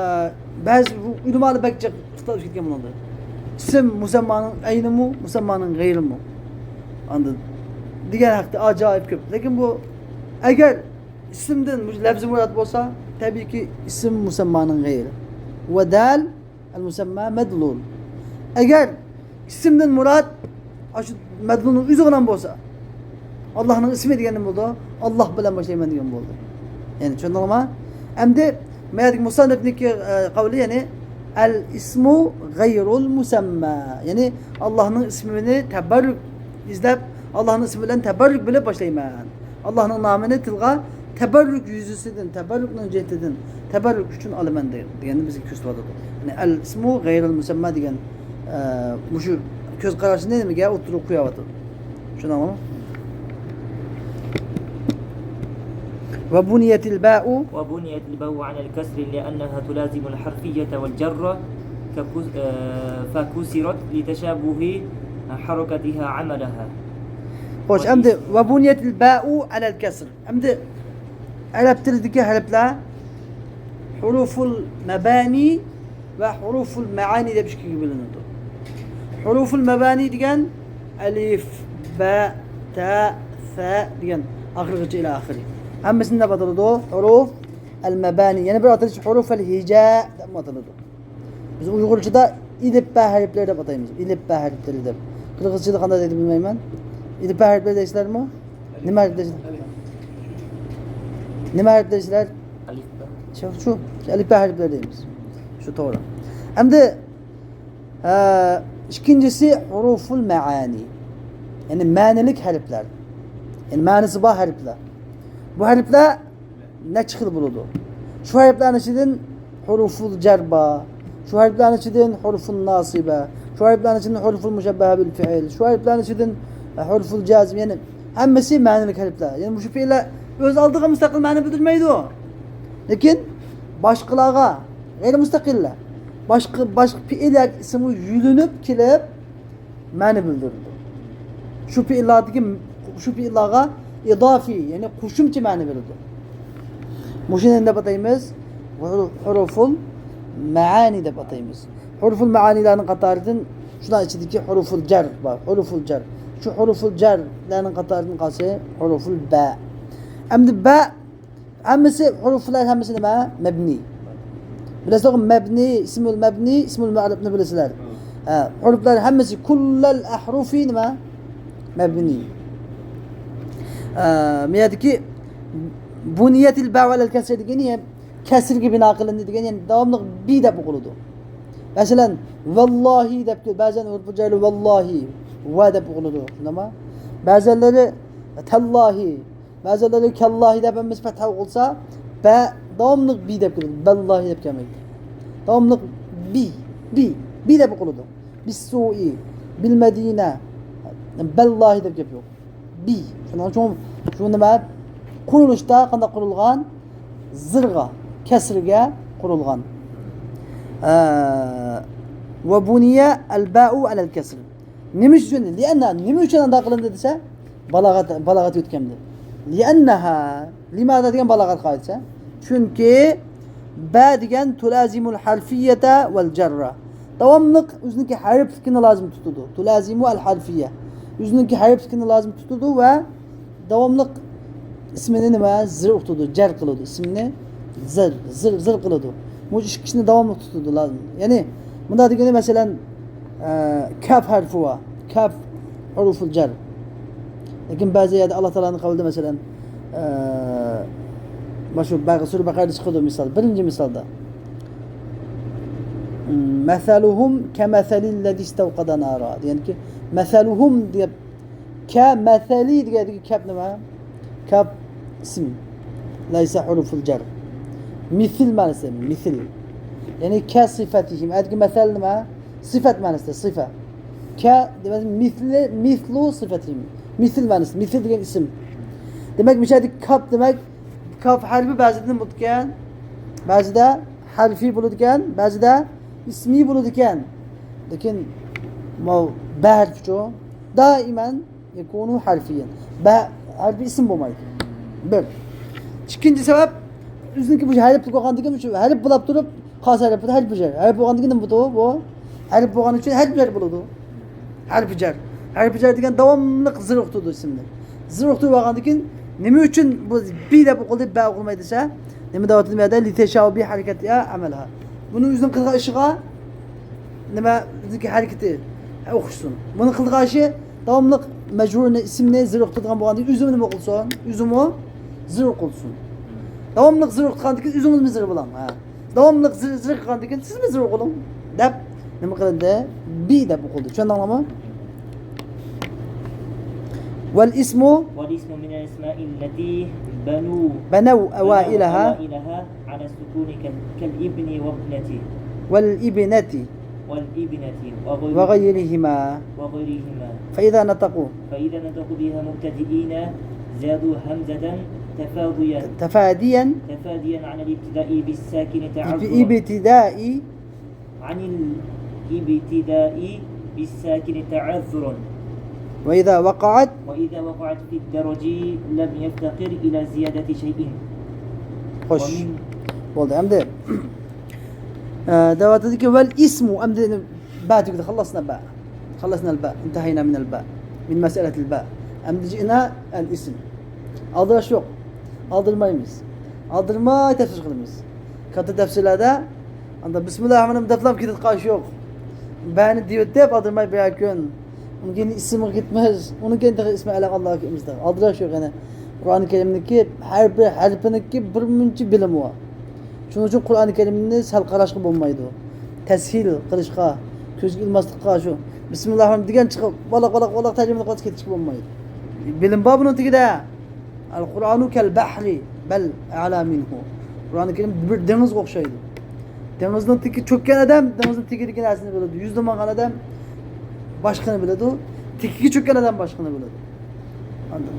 بەزى بۇ ئۆلىمالار بەك جىق ئىختىلاپ كەتكەن بۇنىڭدا. ئىسىم مۇسەممانىڭ ئەينىمۇ، مۇسەممانىڭ غەيرىمۇ؟ ئاندىن دېگەن ھەقتە ئاجايىپ كۆپ. لېكىن بۇ ئەگەر ئىسىمدىن مۇ-، لەفزى مۇراد بولسا، تەبىئىيكى ئىسىم مۇسەممانىڭ غەيرى. ۋە دەل ئەل مۇسەمما مەدلۇل. ئەگەر ئىسىمدىن مۇراد ئاشۇ مەدلۇلنىڭ ئۆزى غىلام بولسا، ئاللاھنىڭ ئىسمى دېگەن نېمە بولىدۇ؟ ئاللاھ بىلەن باشلايمەن دېگەن بولدى. يەنى چۈشەندىڭلارمۇ؟ ئەمدى مەيەدىكى مۇسەننىپنىڭكى، ئە، قەۋلى، يەنى ئەل ئىسمۇ غەيرۇل مۇسەمما. يەنى ئاللاھنىڭ ئىسمىنى تەبەررۇك ئىزدەپ، ئاللاھنىڭ ئىسمى بىلەن تەبەررۇك بىلەن باشلايمەن. ئاللاھنىڭ نامىنى تىلغا تەبەررۇك يۈزىسىدىن، تەبەررۇكنىڭ جىھىتىدىن، تەبەررۇك ئۈچۈن ئالىمەن دە-، دېگەننى بىزگە كۆرسىتىۋاتىدۇ. يەنى ئەل ئىسمۇ غەيرىل مۇسەمما دېگەن، ئە، مۇشۇ كۆز قاراشنى نېمىگە ئوتتۇرىغا قويۇۋاتىدۇ. چۈشەندىڭىزمۇ؟ ۋە بۇنىيەتىل بەئۇ. وبنيت الباء على الكسر لأنها تلازم الحرفية والجر ككس-، آه، فكسرت لتشابه حركتها عملها. خوش، ئەمدى ۋە بۇنىيەتىل بەئۇ ئەلەل كەسر. ئەمدى ئەرەب تىلىدىكى ھەرپلەر ھۇرۇفۇل مەبانى ۋە ھۇرۇفۇل مەئانى دەپ ئىككىگە بۆلۈنىدۇ. ھۇرۇفۇل مەبانى دېگەن ئەلىف، بە، تە، سە دېگەن ئاخىرغىچە ئىلە ئاخىرى. ھەممىسىنى دەپ ئاتىلىدۇ ھۇرۇف ئەل مەبانى. يەنە بىر ئاتىلىشى ھۇرۇف ئەل ھىجا دەپمۇ ئاتىلىدۇ. بىز ئۇيغۇرچىدا ئېلىپبە ھەرپلىرى دەپ ئاتايمىز. ئېلىپبە ھەرپلىرى دەپ. قىرغىزچىدا قانداق دەيدۇ بىلمەيمەن. ئېلىپبە ھەرپلىرى دەيسىلەرمۇ؟ نېمە ھەرپ دەيسىلەر؟ نېمە ھەرپ دەيسىلەر؟ ئەلىپبە. شۇ، شۇ. ئېلىپبە ھەرپلىرى دەيمىز. شۇ توغرا. ئەمدى، ئە، ئىككىنچىسى ھۇرۇفۇل مەئانى. يەنى مەنىلىك ھەرپلەر. يەنى مەنىسى بار ھەرپلەر. بۇ ھەرپلەر نەچچە خىل بولىدۇ. شۇ ھەرپلەرنىڭ ئىچىدىن ھۇرۇفۇل جەر بار. شۇ ھەرپلەرنىڭ ئىچىدىن ھۇرۇفۇل ناسىبە. شۇ ھەرپلەرنىڭ ئىچىدىن ھۇرۇفۇل مۇشەببەھە بىل فىئىل. شۇ ھەرپلەرنىڭ ئىچىدىن، ئە، ھۇرۇفۇل جەزم. يەنى ھەممىسى مەنىلىك ھەرپلەر. يەنى مۇشۇ پېئىللەر ئۆز ئالدىغا مۇستەقىل مەنە بىلدۈرمەيدۇ. لېكىن باشقىلارغا، غەيرىي مۇستەقىللەر، باشقا، باشقا پېئىل ياكى ئىسىمغا يۈلۈنۈپ كېلىپ، مەنە بىلدۈرىدۇ. شۇ پېئىللاردىكى، شۇ پېئىللارغا ئىزافىي، يەنى قوشۇمچە مەنە بېرىدۇ. مۇشۇنى نېمە دەپ ئاتايمىز؟ ھۇرۇفۇل مەئانى دەپ ئاتايمىز. ھۇرۇفۇل مەئانىلەرنىڭ قاتارىدىن شۇلار ئىچىدىكى ھۇرۇفۇل جەر بار. ھۇرۇفۇل جەر. شۇ ھۇرۇفۇل جەرلەرنىڭ قاتارىدىن قالسا ھۇرۇفۇل بە. ئەمدى بە ھەممىسى، ھۇرۇفلار ھەممىسى نېمە؟ مەبنى. بىلەسىلەرغۇ، مەبنى، ئىسمۇل مەبنى، ئىسمۇل مەئرۇفنى بىلىسىلەر. ھە، ھۇرۇفلار ھەممىسى، كۇللەل ئەھرۇفى نېمە؟ مەبنى. ئە، مۇ يەردىكى بۇنىيەتىل بە ئەلەل كەسرى دېگىنى، يەنى كەسرگە بىنا قىلىندى دېگەن، يەنى داۋاملىق بى دەپ ئوقۇلىدۇ. مەسىلەن، ۋاللاھى دەپ، بەزەن ھۇرۇفۇل جەرى ۋاللاھى، ۋە دەپ ئوقۇلىدۇ. شۇنداقمۇ؟ بەزەنلىرى تاللاھى، بەزىلىرى كاللاھى دەپ ھەممىسى پەتھە ئوقۇلسا، بە داۋاملىق بى دەپ كېلىدۇ. بەللاھى دەپ كەلمەيدۇ. داۋاملىق بى، بى، بى دەپ ئوقۇلىدۇ. بالسوء، بالمدينة، بالله دەپ گەپ يوق. بى. شۇنىڭ ئۈچۈن شۇ نېمە؟ قۇرۇلۇشتا قانداق قۇرۇلغان؟ زىرغا، كەسرىگە قۇرۇلغان. ئە، وبني الباء على الكسر. نېمە ئۈچۈن؟ لأن، نېمە ئۈچۈن ئانداق قىلىندى دېسە، بالاغەت، بالاغەت يۆتكەمدى. لأنها، لماذا دېگەن بالاغەت قائىدىسى. چۈنكى با دېگەن تلازم الحرفية والجر. داۋاملىق ئۆزىنىڭكى ھەرپلىكىنى لازىم تۇتىدۇ. تلازم الحرفية. ئۆزىنىڭكى ھەرپلىكىنى لازىم تۇتىدۇ ۋە داۋاملىق ئىسمىنى نېمە؟ زىر ئوقۇتىدۇ، جەر قىلىدۇ. ئىسمىنى زىر، زىر، زىر قىلىدۇ. بۇ ئىككىسىنى داۋاملىق تۇتىدۇ. يەنى مۇنداق دېگىنى، مەسىلەن، ئە، كاپ ھەرپى بار. كاپ ھۇرۇفۇل جەر. لېكىن بەزى يەردە ئاللا تائالانىڭ قەۋلىدە، مەسىلەن، ئە، مانا شۇ بەغ-، سۈرە بەقەرەدە چىقىدۇ مىسال. بىرىنچى مىسالدا. مەسەلۇھۇم كەمەسەلىللەزى ئىستەۋقەدە نارا. دېگەنكى، مەسەلۇھۇم دەپ كەمەسەلى دېگەندىكى كاپ نېمە؟ كاپ ئىسىم. لەيسە ھۇرۇفۇل جەر. مىسىل مەنىسى، مىسىل. يەنى كە سىفەتىھىم. ئەدىكى مەسەل نېمە؟ سىفەت مەنىسى، سىفە. كە دېمەك، مىسلى، مىسلۇ سىفەتىھىم. مىسىل مەنىسى، مىسىل دېگەن ئىسىم. دېمەك، مۇشۇ يەردىكى كاپ دېمەك، كاپ ھەرپى بەزىدە نېمە بولىدىكەن؟ بەزىدە ھەرپى بولىدىكەن، بەزىدە ئىسمى بولىدىكەن. لېكىن، ماۋۇ بە ھەرپىچۇ؟ دائىمەن يەكۇنۇ ھەرفىيەن. بە ھەرپى ئىسىم بولمايدۇ. بىر. ئىككىنچى سەۋەب، ئۆزىنىڭكى بۇ ھەرپ بولغاندىكىن، شۇ ھەرپ بولاپ تۇرۇپ، خاس ھەرپ، ھەرپ جەر. ھەرپ بولغاندىكىن نېمە بولىدۇ بۇ؟ ھەرپ بولغان ئۈچۈن ھەرپ جەر بولىدۇ. ھەرپ جەر. ھەرپ جەر دېگەن داۋاملىق زىر ئوقۇتىدۇ ئىسىمنى. زىر ئوقۇتۇپ بولغاندىكىن، نېمە ئۈچۈن بۇ بى دەپ ئوقۇلدى، بە ئوقۇلمايدۇ دېسە، نېمە دەۋاتىدۇ بۇ يەردە؟ لىتەشابىھى ھەرىكەتىھا ئەمەلىھا. بۇنى ئۆزىنىڭ قىلغان ئىشىغا نېمە، بىزنىڭكى ھەرىكىتى ئوخشىسۇن. بۇنى قىلىدىغان ئىشى داۋاملىق مەجرۇرنى، ئىسىمنى زىر ئوقۇتىدىغان بولغاندىن ئۆزىمۇ نېمە قىلسۇن؟ ئۆزىمۇ زىر ئوقۇلسۇن. داۋاملىق زىر ئوقۇتقاندىن كېيىن ئۆزىڭىزمۇ زىر بولۇڭ. ھە. داۋاملىق زىر، زىر قىلغاندىن كېيىن سىزمۇ زىر ئوقۇلۇڭ دەپ نېمە قىلىندى؟ بى دەپ ئوقۇلدى. چۈشەندىڭلارمۇ؟ والاسم. والاسم من الأسماء التي بنوا بنوا أوائلها أوائلها على السكون كال-، كالابن وابنة. والابنة. والابنة وغير-، وغيرهما. وغيرهما. فإذا نطقوا. فإذا نطقوا بها مبتدئين زادوا همزة تفاضيا. تفاديا. تفاديا عن الابتداء بالساكن تعذرا. ابتداء. عن الابتداء بالساكن تعذرا. وإذا وقعت. وإذا وقعت في الدرج لم يفتقر إلى زيادة شيء. خوش. ومن. بولدى. ئەمدى، ئە، دەۋاتىدىكى، والاسم، ئەمدى بە تۈگىدى، خەللەسنا بە. خەللەسنا بە. ئىنتەھەينا مىنەل بە. مىن مەسئەلەتىل بە. ئەمدى جىئنا ئەل ئىسم. ئالدىراش يوق. ئالدىرمايمىز. ئالدىرماي تەپسىر قىلىمىز. كاتتا تەپسىرلەردە ئاندا بىسمىللاھىررەھمانىررەھىم دەپلا كېتىدىغان ئىش يوق. بەنى دېيىۋېتىپ، ئالدىرماي بىرەر كۈن. ئۇنىڭ كېيىن ئىسىمغا كەتمەيمىز. ئۇنىڭ كېيىن تېخى ئىسمى ئەلەم ئاللاھقا كەتمەيمىز. ئالدىراش يوق يەنە. قۇرئانى كەرىمنىڭكى ھەر بىر ھەرپىنىڭكى بىر مۇنچە بىلىمى بار. شۇنىڭ ئۈچۈن قۇرئانى كەرىمنى سەل قاراشقا بولمايدۇ. تەسھىل قىلىشقا، كۆزگە ئىلماسلىققا شۇ بىسمىللاھىررەھمانىررەھىم دېگەن چىقىپ، ۋالاق، ۋالاق، ۋالاق تەرجىمە قىلىپ كېتىشكە بولمايدۇ. بىلىم بار بۇنىڭ تېگىدە. القرآن كالبحر بل أعلى منه. قۇرئانى كەرىم بىر دېڭىزغا ئوخشايدۇ. دېڭىزنىڭ تېگىگە چۆككەن ئادەم دېڭىزنىڭ تېگىدىكى نەرسىنى بىلىدۇ. يۈزدە ماڭغان ئادەم باشقىنى بىلىدۇ. تېگىگە چۆككەن ئادەم باشقىنى بىلىدۇ. ئاندىن.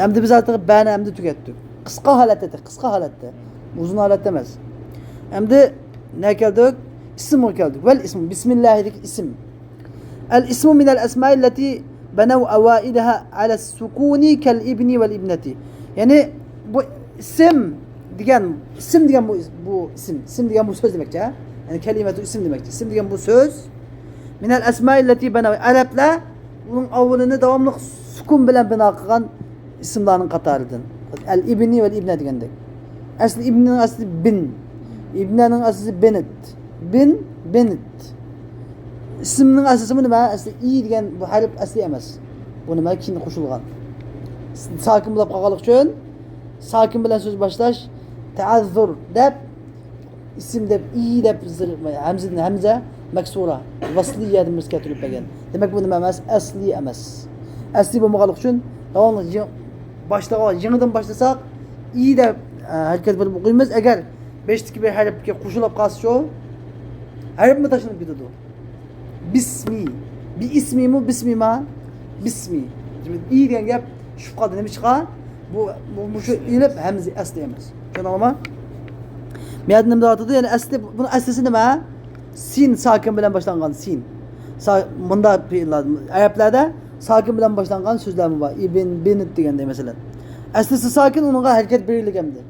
ئەمدى بىز ھازىر بەنى ئەمدى تۈگەتتۇق. قىسقا ھالەتتە، قىسقا ھالەتتە. ئۇزۇن ھالەتتە ئەمەس. ئەمدى نەگە كەلدۇق؟ ئىسىمغا كەلدۇق. والاسم، بىسمىللاھىدىكى ئىسىم. الاسم من الأسماء التي بنوا أوائلها على السكون كالابن والابنة. يەنى بۇ ئىسىم دېگەن، ئىسىم دېگەن بۇ، بۇ ئىسىم، ئىسىم دېگەن بۇ سۆز دېمەكچى، ھە؟ يەنى كەلىمەتۇ ئىسىم دېمەكچى. ئىسىم دېگەن بۇ سۆز. من الأسماء التي بنوا، ئەرەبلەر ئۇنىڭ ئاۋۋىلىنى داۋاملىق سۈكۈن بىلەن بىنا قىلغان ئىسىملارنىڭ قاتارىدىن. ئەل ئىبنى ۋەل ئىبنە دېگەندەك. ئەسلى ئىبنىنىڭ ئەسلى بىن. ئىبنەنىڭ ئەسلى بىنت. بىن، بىنت. ئىسىمنىڭ ئەسلىسىمۇ نېمە؟ ئەسلى ئى دېگەن بۇ ھەرپ ئەسلى ئەمەس. بۇ نېمە؟ كېيىن قوشۇلغان. ساكىن بولۇپ قالغانلىقى ئۈچۈن ساكىن بىلەن سۆز باشلاش تەئەززۇر دەپ ئىسىم دەپ، ئى دەپ زىر-، ھەمزىدىن ھەمزە مەكسۇرا، ۋەسلىيە دېمىسى كەلتۈرۈپ بەرگەن. دېمەك، بۇ نېمە ئەمەس؟ ئەسلى ئەمەس. ئەسلى بولمىغانلىقى ئۈچۈن داۋاملىق يېڭى-، باشلىغان، يېڭىدىن باشلىساق، ئى دەپ، ئە، ھەرىكەت بىلەن ئوقۇيمىز. ئەگەر بېشىدىكى بىر ھەرپكە قوشۇلۇپ قالسىچۇ، ھەرپمۇ تاشلىنىپ كېتىدۇ. بىسمى. بىئىسمىمۇ، بىسمىما؟ بىسمى. ئى دېگەن گەپ چۈشۈپ قالدى. نېمىشقا؟ بۇ، بۇ، مۇشۇ ئېلىپ ھەمزە ئەسلى ئەمەس. چۈشەندىڭلارمۇ؟ بۇ يەردە نېمە دەۋاتىدۇ؟ يەنى ئەسلى، بۇنىڭ ئەسلىسى نېمە؟ سىن ساكىن بىلەن باشلانغان سىن. سا-، مۇنداق پېئىللار، ئەرەبلەردە ساكىن بىلەن باشلانغان سۆزلەرمۇ بار. ئىبن، بىنت دېگەندەك مەسىلەن. ئەسلىسى ساكىن، ئۇنىڭغا ھەرىكەت بېرىلگەن ئەمدى.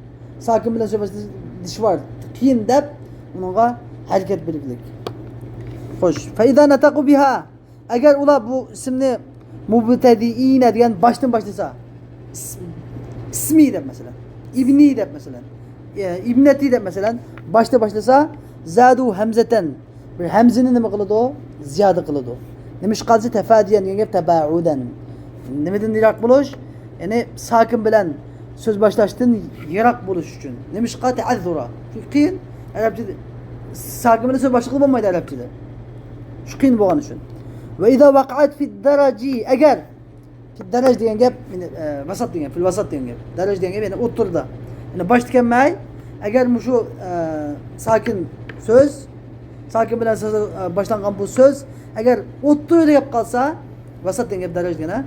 ساكىن بىلەن سۆزلەشتە دىش بار، قىيىن دەپ ئۇنىڭغا ھەرىكەت بېرىگلىك. خوش. فإذا نطقوا بها. ئەگەر ئۇلار بۇ ئىسىمنى مۇبتەدىئىنە دېگەن باشتىن باشلىسا، ئىس-، ئىسمى دەپ مەسىلەن، ئىبنى دەپ مەسىلەن، ئە، ئىبنەتى دەپ مەسىلەن، باشتا باشلىسا، زادوا همزة. بىر ھەمزىنى نېمە قىلىدۇ؟ زىيادە قىلىدۇ. نېمىشقا دېسە، تفاديا دېگەن گەپ تباعدا. نېمىدىن يىراق بولۇش؟ يەنى ساكىن بىلەن سۆز باشلاشتىن يىراق بولۇش ئۈچۈن. نېمىشقا؟ تعذرا. چۈنكى قىيىن. ئەرەبچىدە ساكىن بىلەن سۆز باشلىغىلى بولمايدۇ ئەرەبچىدە. شۇ قىيىن بولغان ئۈچۈن. وإذا وقعت في الدرج، ئەگەر، في الدرج دېگەن گەپ، يەنى، ئە، ۋاسات دېگەن، في الوسط دېگەن گەپ. دەرەج دېگەن گەپ، يەنى ئوتتۇرىدا. يەنى باشتا كەلمەي، ئەگەر مۇشۇ، ئە، ساكىن سۆز، ساكىن بىلەن سۆز، ئە، باشلانغان بۇ سۆز، ئەگەر ئوتتۇرىدا كەپ قالسا، ۋاسات دېگەن گەپ دەرەج دېگەن، ھە؟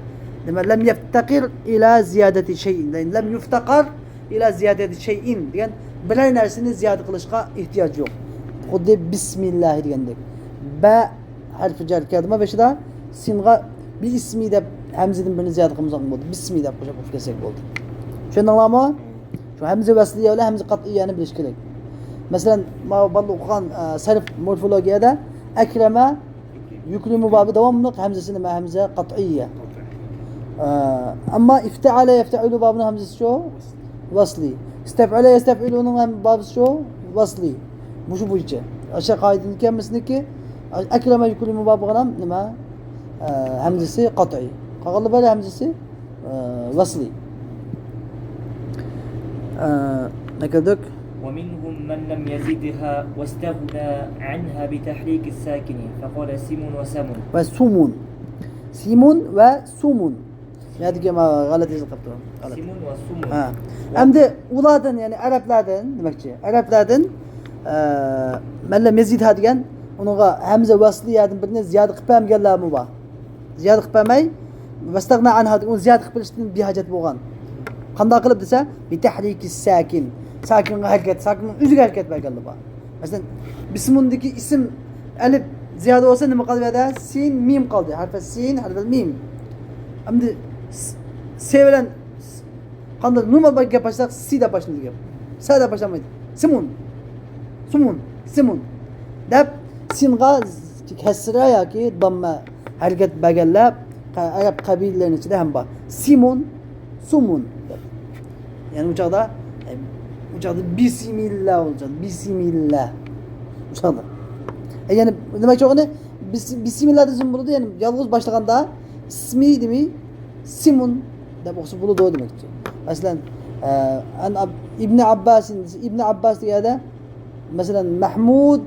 دېمەك، لم يفتقر إلى زيادة شيء. لم يفتقر إلى زيادة شيء دېگەن بىرەر نەرسىنى زىيادە قىلىشقا ئېھتىياج يوق. خۇددى بىسمىللاھى دېگەندەك. بە ھەرپى جەر كەلدىمۇ بېشىدا، سىنغا بىئىسمى دەپ ھەمزىدىن بىرنى زىيادە قىلمىساق بولدى. بىسمى دەپ قوشۇپ ئوقۇپ كەتسەك بولدى. چۈشەندىڭلارمۇ؟ شۇ ھەمزە ۋەسلىيە بىلەن ھەمزە قەتئىيەنى بىلىش كېرەك. مەسىلەن، ماۋۇ باللا ئوقۇغان، ئە، سەرف مورفولوگىيەدە ئەكرەمە يۇكرىمۇ بابى داۋاملىق ھەمزىسى نېمە؟ ھەمزە قەتئىيە. ئە، ئەمما ئىفتەئەلە يەفتەئىلۇ بابىنىڭ ھەمزىسى شۇ ۋەسلى. ئىستەفئەلە يەستەفئىلۇنىڭ ھەم بابىسى شۇ ۋەسلى. مۇشۇ بويىچە. ئاشۇ قائىدىدىكى ھەممىسىنىڭكى ئەكرەمە يۇكرىمۇ بابىغا نېمە؟ ئە، ھەمزىسى قەتئىي. قالغانلار بار ھەمزىسى ئە، ۋەسلى. ئە، نەكەلدۇق. ومنهم من لم يزدها واستغنى عنها بتحريك الساكن فقال سم وسم. ۋە سۇمۇن. سىمۇن ۋە سۇمۇن. يەردىكى ما-، غەلىتە يېزىلىپ قاپتۇ. غەلىتە. سم وسم. ھە. ئەمدى ئۇلاردىن، يەنى ئەرەبلەردىن دېمەكچى. ئەرەبلەردىن، ئە، مەن لەم يەزىدھا دېگەن، ئۇنىڭغا ھەمزە ۋەسلىيەدىن بىرنى زىيادە قىلىپ بەرمىگەنلەرمۇ بار. زىيادە قىلىپ بەرمەي، ۋەستەغنا ئانھا دېگەن، ئۇنى زىيادە قىلىپ بېرىشتىن بىھاجەت بولغان. قانداق قىلىپ دېسە، بىتەھرىكى ساكىن. ساكىنغا ھەرىكەت، ساكىننىڭ ئۆزىگە ھەرىكەت بەرگەنلىرى بار. مەسىلەن، بىسمۇندىكى ئىسىم ئەلىپ زىيادە بولسا نېمە قالدى بۇ يەردە؟ سىن، مىم قالدى. ھەرپى سىن، ھەرپى مىم. ئەمدى س-، سې بىلەن س-، قانداق نورمال بىر گەپ باشلىساق، سى دەپ باشلىنىدۇ گەپ. سە دەپ باشلانمايدۇ. سىمۇن. سۇمۇن. سىمۇن. دەپ سىنغا كەسرە ياكى داممە ھەرىكەت بەرگەنلەر قە-، ئەرەب قەبىلىلەرنىڭ ئىچىدە ھەم بار. سىمۇن، سۇمۇن دەپ. يەنى ئۇ چاغدا، ئە، ئۇ چاغدا بىسمىللا بولىدۇ. بىسمىللا. ئۇ چاغدا. ئە، يەنى نېمە چوغىنى؟ بىس-، بىسمىللا دېسىمۇ بولىدۇ. يەنى يالغۇز باشلىغاندا ئىسمى دېمەي، سىمۇن دەپ ئوقۇسا بولىدۇ دېمەكچى. مەسىلەن، ئە، ئەن ئاب-، ئىبنى ئابباسىن، ئىبنى ئابباس دېگەندە، مەسىلەن، مەھمۇد،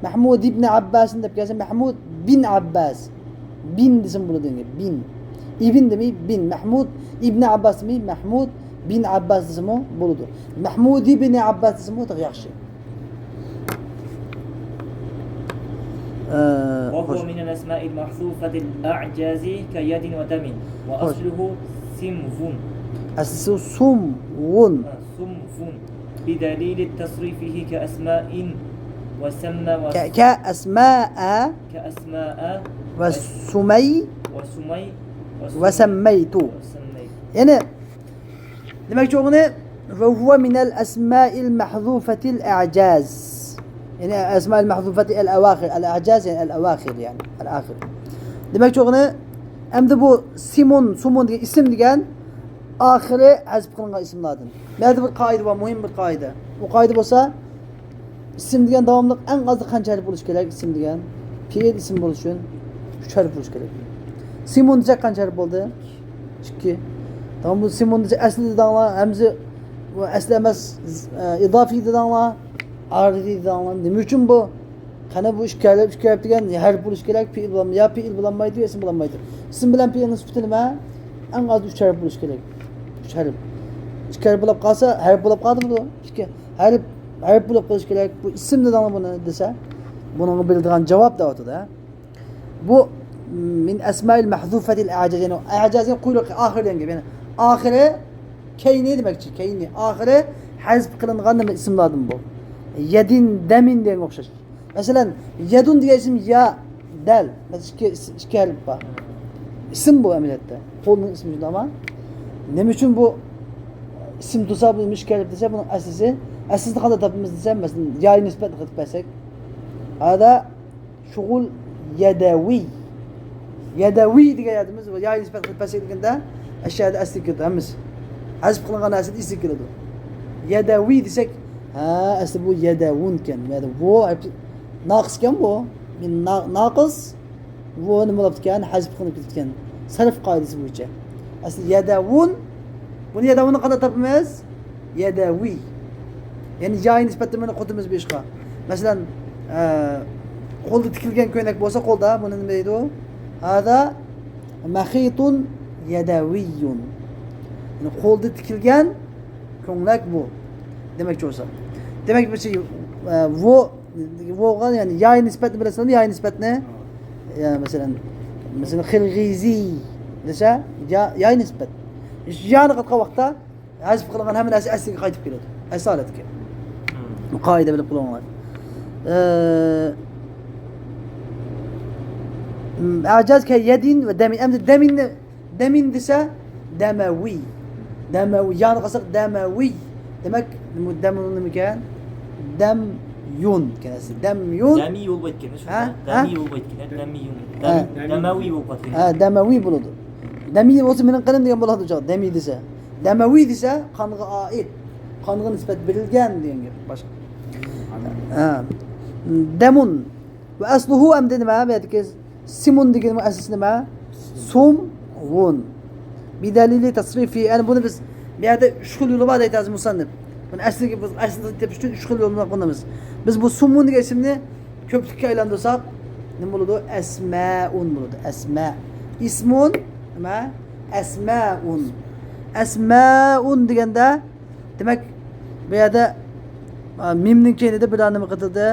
مەھمۇد ئىبنى ئابباسىن دەپ كەلسە، مەھمۇد بىن ئابباس. بىن دېسىمۇ بولىدۇ ئەمدى، بىن. ئىبن دېمەي، بىن. مەھمۇد ئىبنى ئابباس دېمەي، مەھمۇد بىن ئابباس دېسىمۇ بولىدۇ. مەھمۇد ئىبنى ئابباس دېسىمۇ تېخى ياخشى. ئە، وهو خوش. من الأسماء المحذوفة الأعجاز كيد ودم. خوش. وأصله سمو. ئەسلىسى سۇمۋۇن. ئە، سمو. بدليل تصريفه كأسماء وسمى و-، ك-، كأسماء كأسماء وسمي وسمي وسميت. وسميت. يەنى، دېمەكچى بولغىنى، وهو من الأسماء المحذوفة الأعجاز. يەنى، الأسماء المحذوفة الأواخر. الأعجاز، يەنى الأواخر، يەنى الآخر. دېمەكچى بولغىنى، ئەمدى بۇ سىمۇن، سۇمۇن دېگەن ئىسىم دېگەن ئاخىرى ھەزىپ قىلىنغان ئىسىملاردىن. مەندە بىر قائىدە بار، مۇھىم بىر قائىدە. ئۇ قائىدە بولسا، ئىسىم دېگەن داۋاملىق ئەڭ ئازدا قانچە ھەرپ بولۇشى كېرەك؟ ئىسىم دېگەن پېئىل ئىسىم بولۇش ئۈچۈن ئۈچ ھەرپ بولۇشى كېرەك. سىمۇن دېسەك قانچە ھەرپ بولدى؟ ئىككى. تامام بۇ سىمۇن دېسە ئەسلى دېدىڭلار، ھەمزە، بۇ ئەسلى ئەمەس، ئە، ئىزافىي دېدىڭلار، ئارىزىي دېدىڭلار. نېمە ئۈچۈن بۇ؟ قېنى بۇ ئىككى ھەرپ، ئىككى ھەرپ دېگەن ھەرپ بولۇشى كېرەك، پېئىل بولالمايدۇ، يا پېئىل بولالمايدۇ، يا ئىسىم بولالمايدۇ. ئىسىم بىلەن پېئىلنىڭ سۈپىتى نېمە؟ ئەڭ ئاز ئۈچ ھەرپ بولۇشى كېرەك. ئۈچ ھەرپ. ئىككى ھەرپ بولۇپ قالسا، ھەرپ بولۇپ قالدى بۇ. ئىككى ھەرپ، ھەرپ بولۇپ قېلىشى كېرەك. بۇ ئىسىم دېدىڭلار بۇنى دېسە، بۇنىڭغا بېرىدىغان جاۋاب دەۋاتىدۇ. بۇ مىن ئەسمائىل مەھزۇفەتىل ئەجاز، يەنى ئەجاز دېگەن قۇيرۇق، ئاخىر دېگەن گەپ. يەنى ئاخىرى كەينى دېمەكچى، كەينى. ئاخىرى ھەزپ قىلىنغان نېمە ئىسىملاردىن بۇ. يەدىن، دەمىن دېگەنگە ئوخشاش. مەسىلەن، يەدۇن دېگەن ئىسىم يا، دەل. مەسىلەن، ئىككى، ئىككى ھەرپ بار. ئىسىم بۇ ئەمەلىيەتتە. قولنىڭ ئىسمى شۇنداقمۇ؟ نېمە ئۈچۈن بۇ ئىسىم تۇرسا، بۇ ئىككى ھەرپ دېسە، بۇنىڭ ئەسلىسى، ئەسلىسىنى قانداق تاپىمىز دېسە، مەسىلەن، ياي نىسبەتنى قىلىپ بەرسەك. ھازا شۇغۇل يەدەۋىي. يەدەۋىي دېگەن يەردە بىز ياي نىسبەت قىلىپ بەرسەك دېگەندە، ئەشيادا ئەسلىگە كېلىدۇ ھەممىسى. ھەزپ قىلىنغان نەرسە ئەسلىگە كېلىدۇ. يەدەۋىي دېسەك، ھە، ئەسلى بۇ يەدەۋۇن ئىكەن. يەدەۋۇ ھەرپى ناقىس ئىكەن بۇ. مىن نا-، ناقىس. بۇ نېمە بولۇپتىكەن؟ ھەزپ قىلىنىپ كېتىپتىكەن. سەرپ قائىدىسى بويىچە. ئەسلى يەدەۋۇن. بۇنى يەدەۋۇننى قانداق تاپىمىز؟ يەدەۋىي. يەنى ياي نىسبەتتە بۇنى قوتىمىز بۇ ئىشقا. مەسىلەن، ئە، قولدا تىكىلگەن كۆينەك بولسا قولدا، بۇنى نېمە دەيدۇ؟ ھازا مەخىتۇن يەدەۋىيۇن. يەنى قولدا تىكىلگەن كۆڭلەك بۇ. دېمەكچى بولسا. دېمەك، بىر شەي، ئە، بۇ، بۇغا، يەنى ياي نىسبەتنى بىلەسىلەرمۇ؟ ياي نىسبەتنى. يا، مەسىلەن، مەسىلەن، خىلغىزىي دېسە، يا، ياي نىسبەت. يانى قاتقان ۋاقىتتا ھەزپ قىلىنغان ھەممە نەرسە ئەسلىگە قايتىپ كېلىدۇ. ئەسلى ھالەتكە. بۇ قائىدە بىلىپ قويۇڭلار. ئە، ئەجاز كە يەدىن ۋە دەمىن. ئەمدى دەمىننى، دەمىن دېسە، دەمەۋى. دەمەۋى. يانى قالساق دەمەۋى. دېمەك، دەمۇن نېمىكەن؟ دەميۇن ئىكەن ئەسلى. دەميۇن. دەمى بولۇپ كەتكەن، شۇ ھە؟ ھە؟ دەمى بولۇپ كەتكەن، دەمىيۇن. ھە. دەم-، دەمەۋى بولۇپ قالغان. ھە، دەمەۋى بولىدۇ. دەمى بولسا مېنىڭ قېنىم دېگەن بولىدۇ، دەمى دېسە. دەمەۋى دېسە قانغا ئائىت، قانغا نىسبەت بېرىلگەن دېگەن گەپ. باشقا. ھە. دەمۇن. ۋە ئەسلۇھۇ ئەمدى نېمە؟ بۇ يەردىكى سىمۇن دېگەننىڭ ئەسلىسى نېمە؟ سۇمۋۇن. بىدەلىلى تەسرىفى. يەنى بۇنى بىز بۇ يەردە ئۈچ خىل يولى بار دەيدۇ ھازىر مۇسەننىپ. بۇنى ئەسلىگە، بىز ئەسلىنى تېپىش ئۈچۈن ئۈچ خىل يولنى قوللىنىمىز. بىز بۇ سۇمۋۇن دېگەن ئىسىمنى كۆپلۈككە ئايلاندۇرساق، نېمە بولىدۇ؟ ئەسمائۇن بولىدۇ. ئەسما. ئىسمۇن، نېمە؟ ئەسمائۇن. ئەسمائۇن دېگەندە، دېمەك، بۇ يەردە، ئا، مىمنىڭ كەينىدە بىر دانە نېمە قېتىلدى؟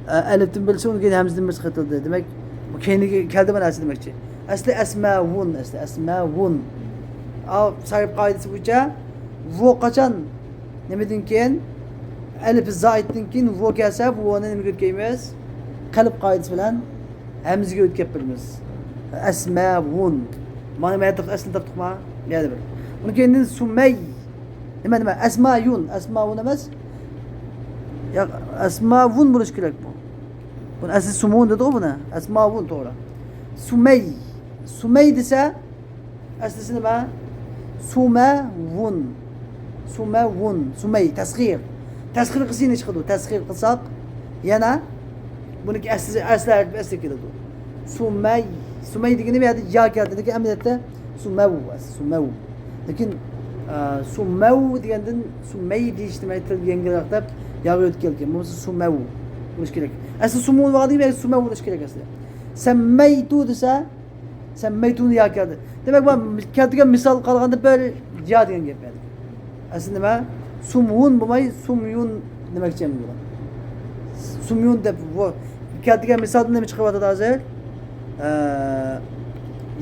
ئە، ئەلىپتىن بىرسى، ئۇنىڭ كېيىن ھەمزىدىن بىرسى قېتىلدى. دېمەك، بۇ كەينىگە كەلدى بۇ نەرسە دېمەكچى. ئەسلى ئەسماۋۇن، ئەسلى ئەسماۋۇن. ئا، سەرپ قائىدىسى بويىچە ۋۇ قاچان نېمىدىن كېيىن، ئەلىپ زائىدتىن كېيىن ۋۇ كەلسە، بۇ ۋۇنى نېمىگە ئۆتكەيمىز؟ قەلب قائىدىسى بىلەن ھەمزىگە ئۆتكەپ بېرىمىز. ئەسماۋۇن. مانا مەيەتلىق ئەسلىنى تاپتۇقما؟ يەنە بىر. ئۇنىڭ كېيىندىن سۇمەي. نېمە، نېمە؟ ئەسمايۇن. ئەسماۋۇن ئەمەس. ياق، ئەسماۋۇن بولۇشى كېرەك بۇ. بۇنى ئەسلى سۇمۇن دېدىغۇ بۇنى. ئەسماۋۇن، توغرا. سۇمەي. سۇمەي دېسە، ئەسلىسى نېمە؟ سۇمەۋۇن. سۇمەۋۇن. سۇمەي. تەسغىر. تەسغىر قىلسا يەنە چىقىدۇ. تەسغىر قىلساق يەنە بۇنىڭكى ئەسلى، ئەسلى ھەرپى ئەسلىگە كېلىدۇ. سۇمەي. سۇمەي دېگىنى بۇ يەردە يا كەلدى. لېكىن ئەمەلىيەتتە سۇمەۋ. سۇمەۋ. لېكىن، ئە، سۇمەۋ دېگەندىن سۇمەي دېيىش نېمە تىل يەڭگىلرەك دەپ ياغا ئۆتۈپ كەلگەن. بولمىسا سۇمەۋ بولۇشى كېرەك. ئەسلى سۇمۇن بولغاندىن كېيىن سۇمەۋ بولۇشى كېرەك ئەسلى. سەممەيتۇ دېسە، سەممەيتۇنى يا كەلدى. دېمەك، بۇ كەلتۈرگەن مىسال قالغاندا بىر يا دېگەن گەپ يەنى. ئەسلى نېمە؟ سۇمۇن بولماي، سۇميۇن دېمەكچى ئەمدى بۇ. سۇميۇن دەپ بۇ كەلتۈرگەن مىسالدىن نېمە چىقىرىۋاتىدۇ ھازىر؟ ئە،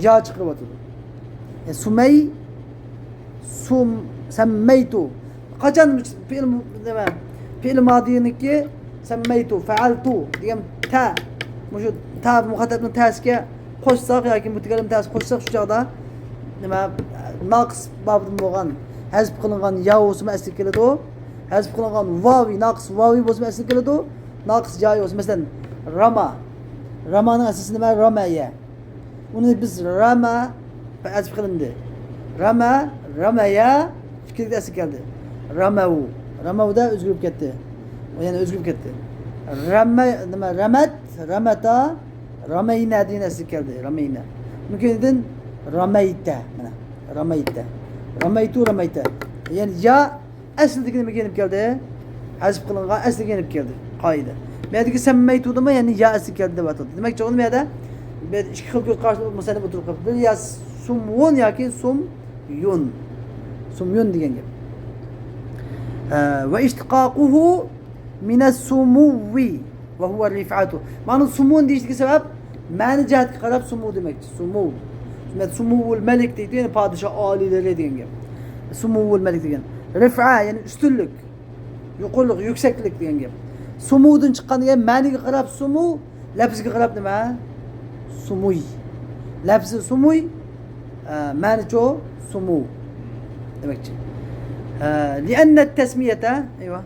يا چىقىرىۋاتىدۇ. ئە، سۇمەي، سۇم، سەممەيتۇ. قاچان پېئىل، نېمە، پېئىل مادىنىڭكى سەممەيتۇ، فەئەلتۇ دېگەن تە، مۇشۇ تا مۇخاتەبنىڭ تەسىگە قوشساق ياكى مۇتەكەللىم تەسىگە قوشساق، شۇ چاغدا نېمە، ناقىس بابىدىن بولغان، ھەزپ قىلىنغان يا بولسىمۇ ئەسلىگە كېلىدۇ. ھەزپ قىلىنغان ۋاۋى، ناقىس ۋاۋى بولسىمۇ ئەسلىگە كېلىدۇ. ناقىس يايى بولسا، مەسىلەن، راما. رامانىڭ ئەسلىسى نېمە؟ رامەيە. ئۇنى بىز رامە، ھەزپ قىلىندى. رامە، رامەيە، ئىككىلىكتە ئەسلىگە كەلدى. رامەۋ. رامەۋدا ئۆزگىرىپ كەتتى. ئۇ يەنە ئۆزگىرىپ كەتتى. رامە، نېمە، رامەت، رامەتا، رامەينە دېگەن ئەسلىگە كەلدى. رامەينە. ئۇنىڭ كەينىدىن رامەيتە. مانا، رامەيتە. رامەيتۇ، رامەيتە. يەنى يا ئەسلىدىكى نېمىگە يېنىپ كەلدى؟ ھەزپ قىلىنغان ئەسلىگە يېنىپ كەلدى. قائىدە. بۇ يەردىكى سەممەيتۇدىمۇ، يەنى يا ئەسلىگە كەلدى دەۋاتىدۇ. دېمەك، چوقۇم بۇ يەردە بىر ئىككى خىل كۆز قاراشنى مۇسەننىپ ئوتتۇرىغا قويۇپتۇ. يا سۇمۋۇن ياكى سۇميۇن. سۇميۇن دېگەن گەپ. ئە، ۋە ئىشتىقاقۇھۇ مىنەس سۇمۇۋۋى. وهو الرفعة. مانا سمون دېيىشلىكى سەۋەب، مەنە جەھەتكە قاراپ سمو دېمەكچى. سمو. سموۋۇل مەلىك دەيدۇ، يەنى پادىشاھ ئالىيلىرى دېگەن گەپ. سموۋۇل مەلىك دېگەن. رىفئە، يەنى ئۈستۈنلۈك. يۇقىرىلىق، يۈكسەكلىك دېگەن گەپ. سمودىن چىققان دېگەن مەنىگە قاراپ سمو، لەپزىگە قاراپ نېمە؟ سموي. لەپزى سموي، ئە، مەنىچۇ سمو دېمەكچى. ئە، لأن التسمية، ئەيۋا.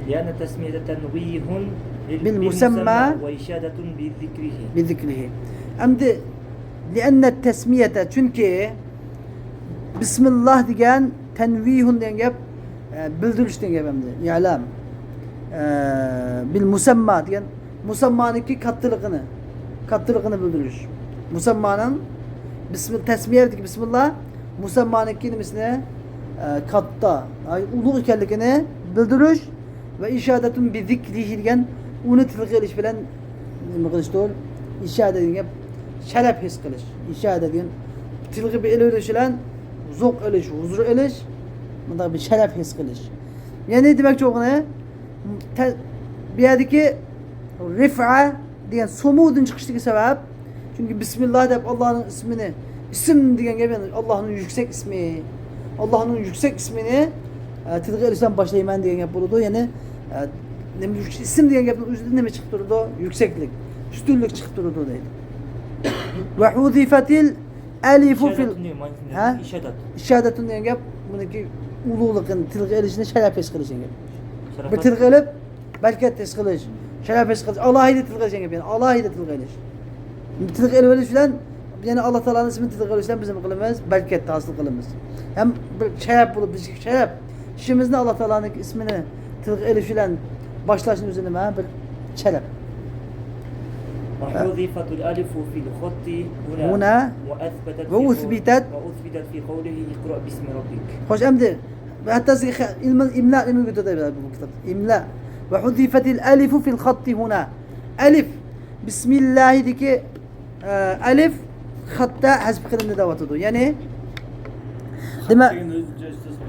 لأن التسمية تنويه بالمسمى وإشادة بذكره. بذكره. ئەمدى لأن التسمية، چۈنكى بىسمىللا دېگەن تەنۋىھۇن دېگەن گەپ، ئە، بىلدۈرۈش دېگەن گەپ ئەمدى. ئىلام. ئە، بىل مۇسەمما دېگەن مۇسەممانىڭكى كاتتىلىقىنى، كاتتىلىقىنى بىلدۈرۈش. مۇسەممانىڭ بىسمىل-، تەسمىيەدىكى بىسمىللا مۇسەممانىڭكى نېمىسىنى، ئە، كاتتا، ئاي، ئۇلۇغ ئىكەنلىكىنى بىلدۈرۈش ۋە ئىشادەتۇن بىزىكرىھى دېگەن ئۇنى تىلغا ئېلىش بىلەن نېمە قىلىشتۇر؟ ئىشادە دېگەن گەپ شەرەپ ھېس قىلىش. ئىشادە دېگەن تىلغا بىر ئېلىۋېلىش بىلەن زوق ئېلىش، ھۇزۇر ئېلىش، مۇنداق بىر شەرەپ ھېس قىلىش. يەنى دېمەكچى بولغىنى، تە-، بۇ يەردىكى رىفئە دېگەن سومۇدىن چىقىشتىكى سەۋەب، چۈنكى بىسمىللا دەپ ئاللانىڭ ئىسمىنى، ئىسىم دېگەن گەپ، يەنى ئاللانىڭ يۈكسەك ئىسمى، ئاللانىڭ يۈكسەك ئىسمىنى، ئە، تىلغا ئېلىشتىن باشلايمەن دېگەن گەپ بولىدۇ. يەنى، ئە، نېمە، ئىسىم دېگەن گەپنىڭ ئۆزىدىن نېمە چىقىپ تۇرىدۇ؟ يۈكسەكلىك، ئۈستۈنلۈك چىقىپ تۇرىدۇ دەيدۇ. ۋە ھۇزىفەتىل ئەلىفۇ فىل، ئىشادەتنى مانا ھە؟ ئىشادەت. ئىشادەتۇن دېگەن گەپ، بۇنىڭكى ئۇلۇغلۇقىنى تىلغا ئېلىشنى شەرەپ ھېس قىلىش دېگەن گەپ. بىر تىلغا ئېلىپ، بەرىكەت ھېس قىلىش، شەرەپ ھېس قىلىش، ئالاھىدە تىلغا ئېلىش دېگەن گەپ، يەنى ئالاھىدە تىلغا ئېلىش. تىلغا ئېلىۋېلىش بىلەن، يەنى ئاللا تائالانىڭ ئىسمىنى تىلغا ئېلىش بىلەن بىز نېمە قىلىمىز؟ بەرىكەت ھاسىل قىلىمىز. ھەم بىر شەرەپ بولۇپ، بىزگە شەرەپ. ئىشىمىزنى ئاللا تائالانىڭ ئىسمىنى تىلغا ئېلىش بىلەن باشلاشنىڭ ئۆزى نېمە؟ بىر شەرەپ. وحذفت الألف في الخط هنا هنا وأثبتت في قول-، وأثبتت. وأثبتت في قوله اقرأ باسم ربك. خوش، ئەمدى ھەتتا سىزگە خە-، ئىلمىل-، ئىملا ئىلمى ئۆگىتىۋاتاي بۇ كىتابتا. ئىملا. وحذفت الألف في الخط هنا. ئەلىف. بىسمىللاھىدىكى، ئە، ئەلىف خەتتە ھەزپ قىلىندى دەۋاتىدۇ. يەنى، دېمە-،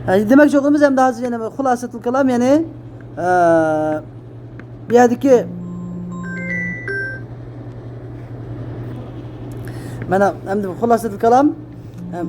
ھە، دېمەكچى بولغىنىمىز ئەمدى ھازىر يەنە خۇلاسەتۇل كالام، يەنى، ئە، بۇ يەردىكى، مانا، ئەمدى خۇلاسەتۇل كالام، ئەم،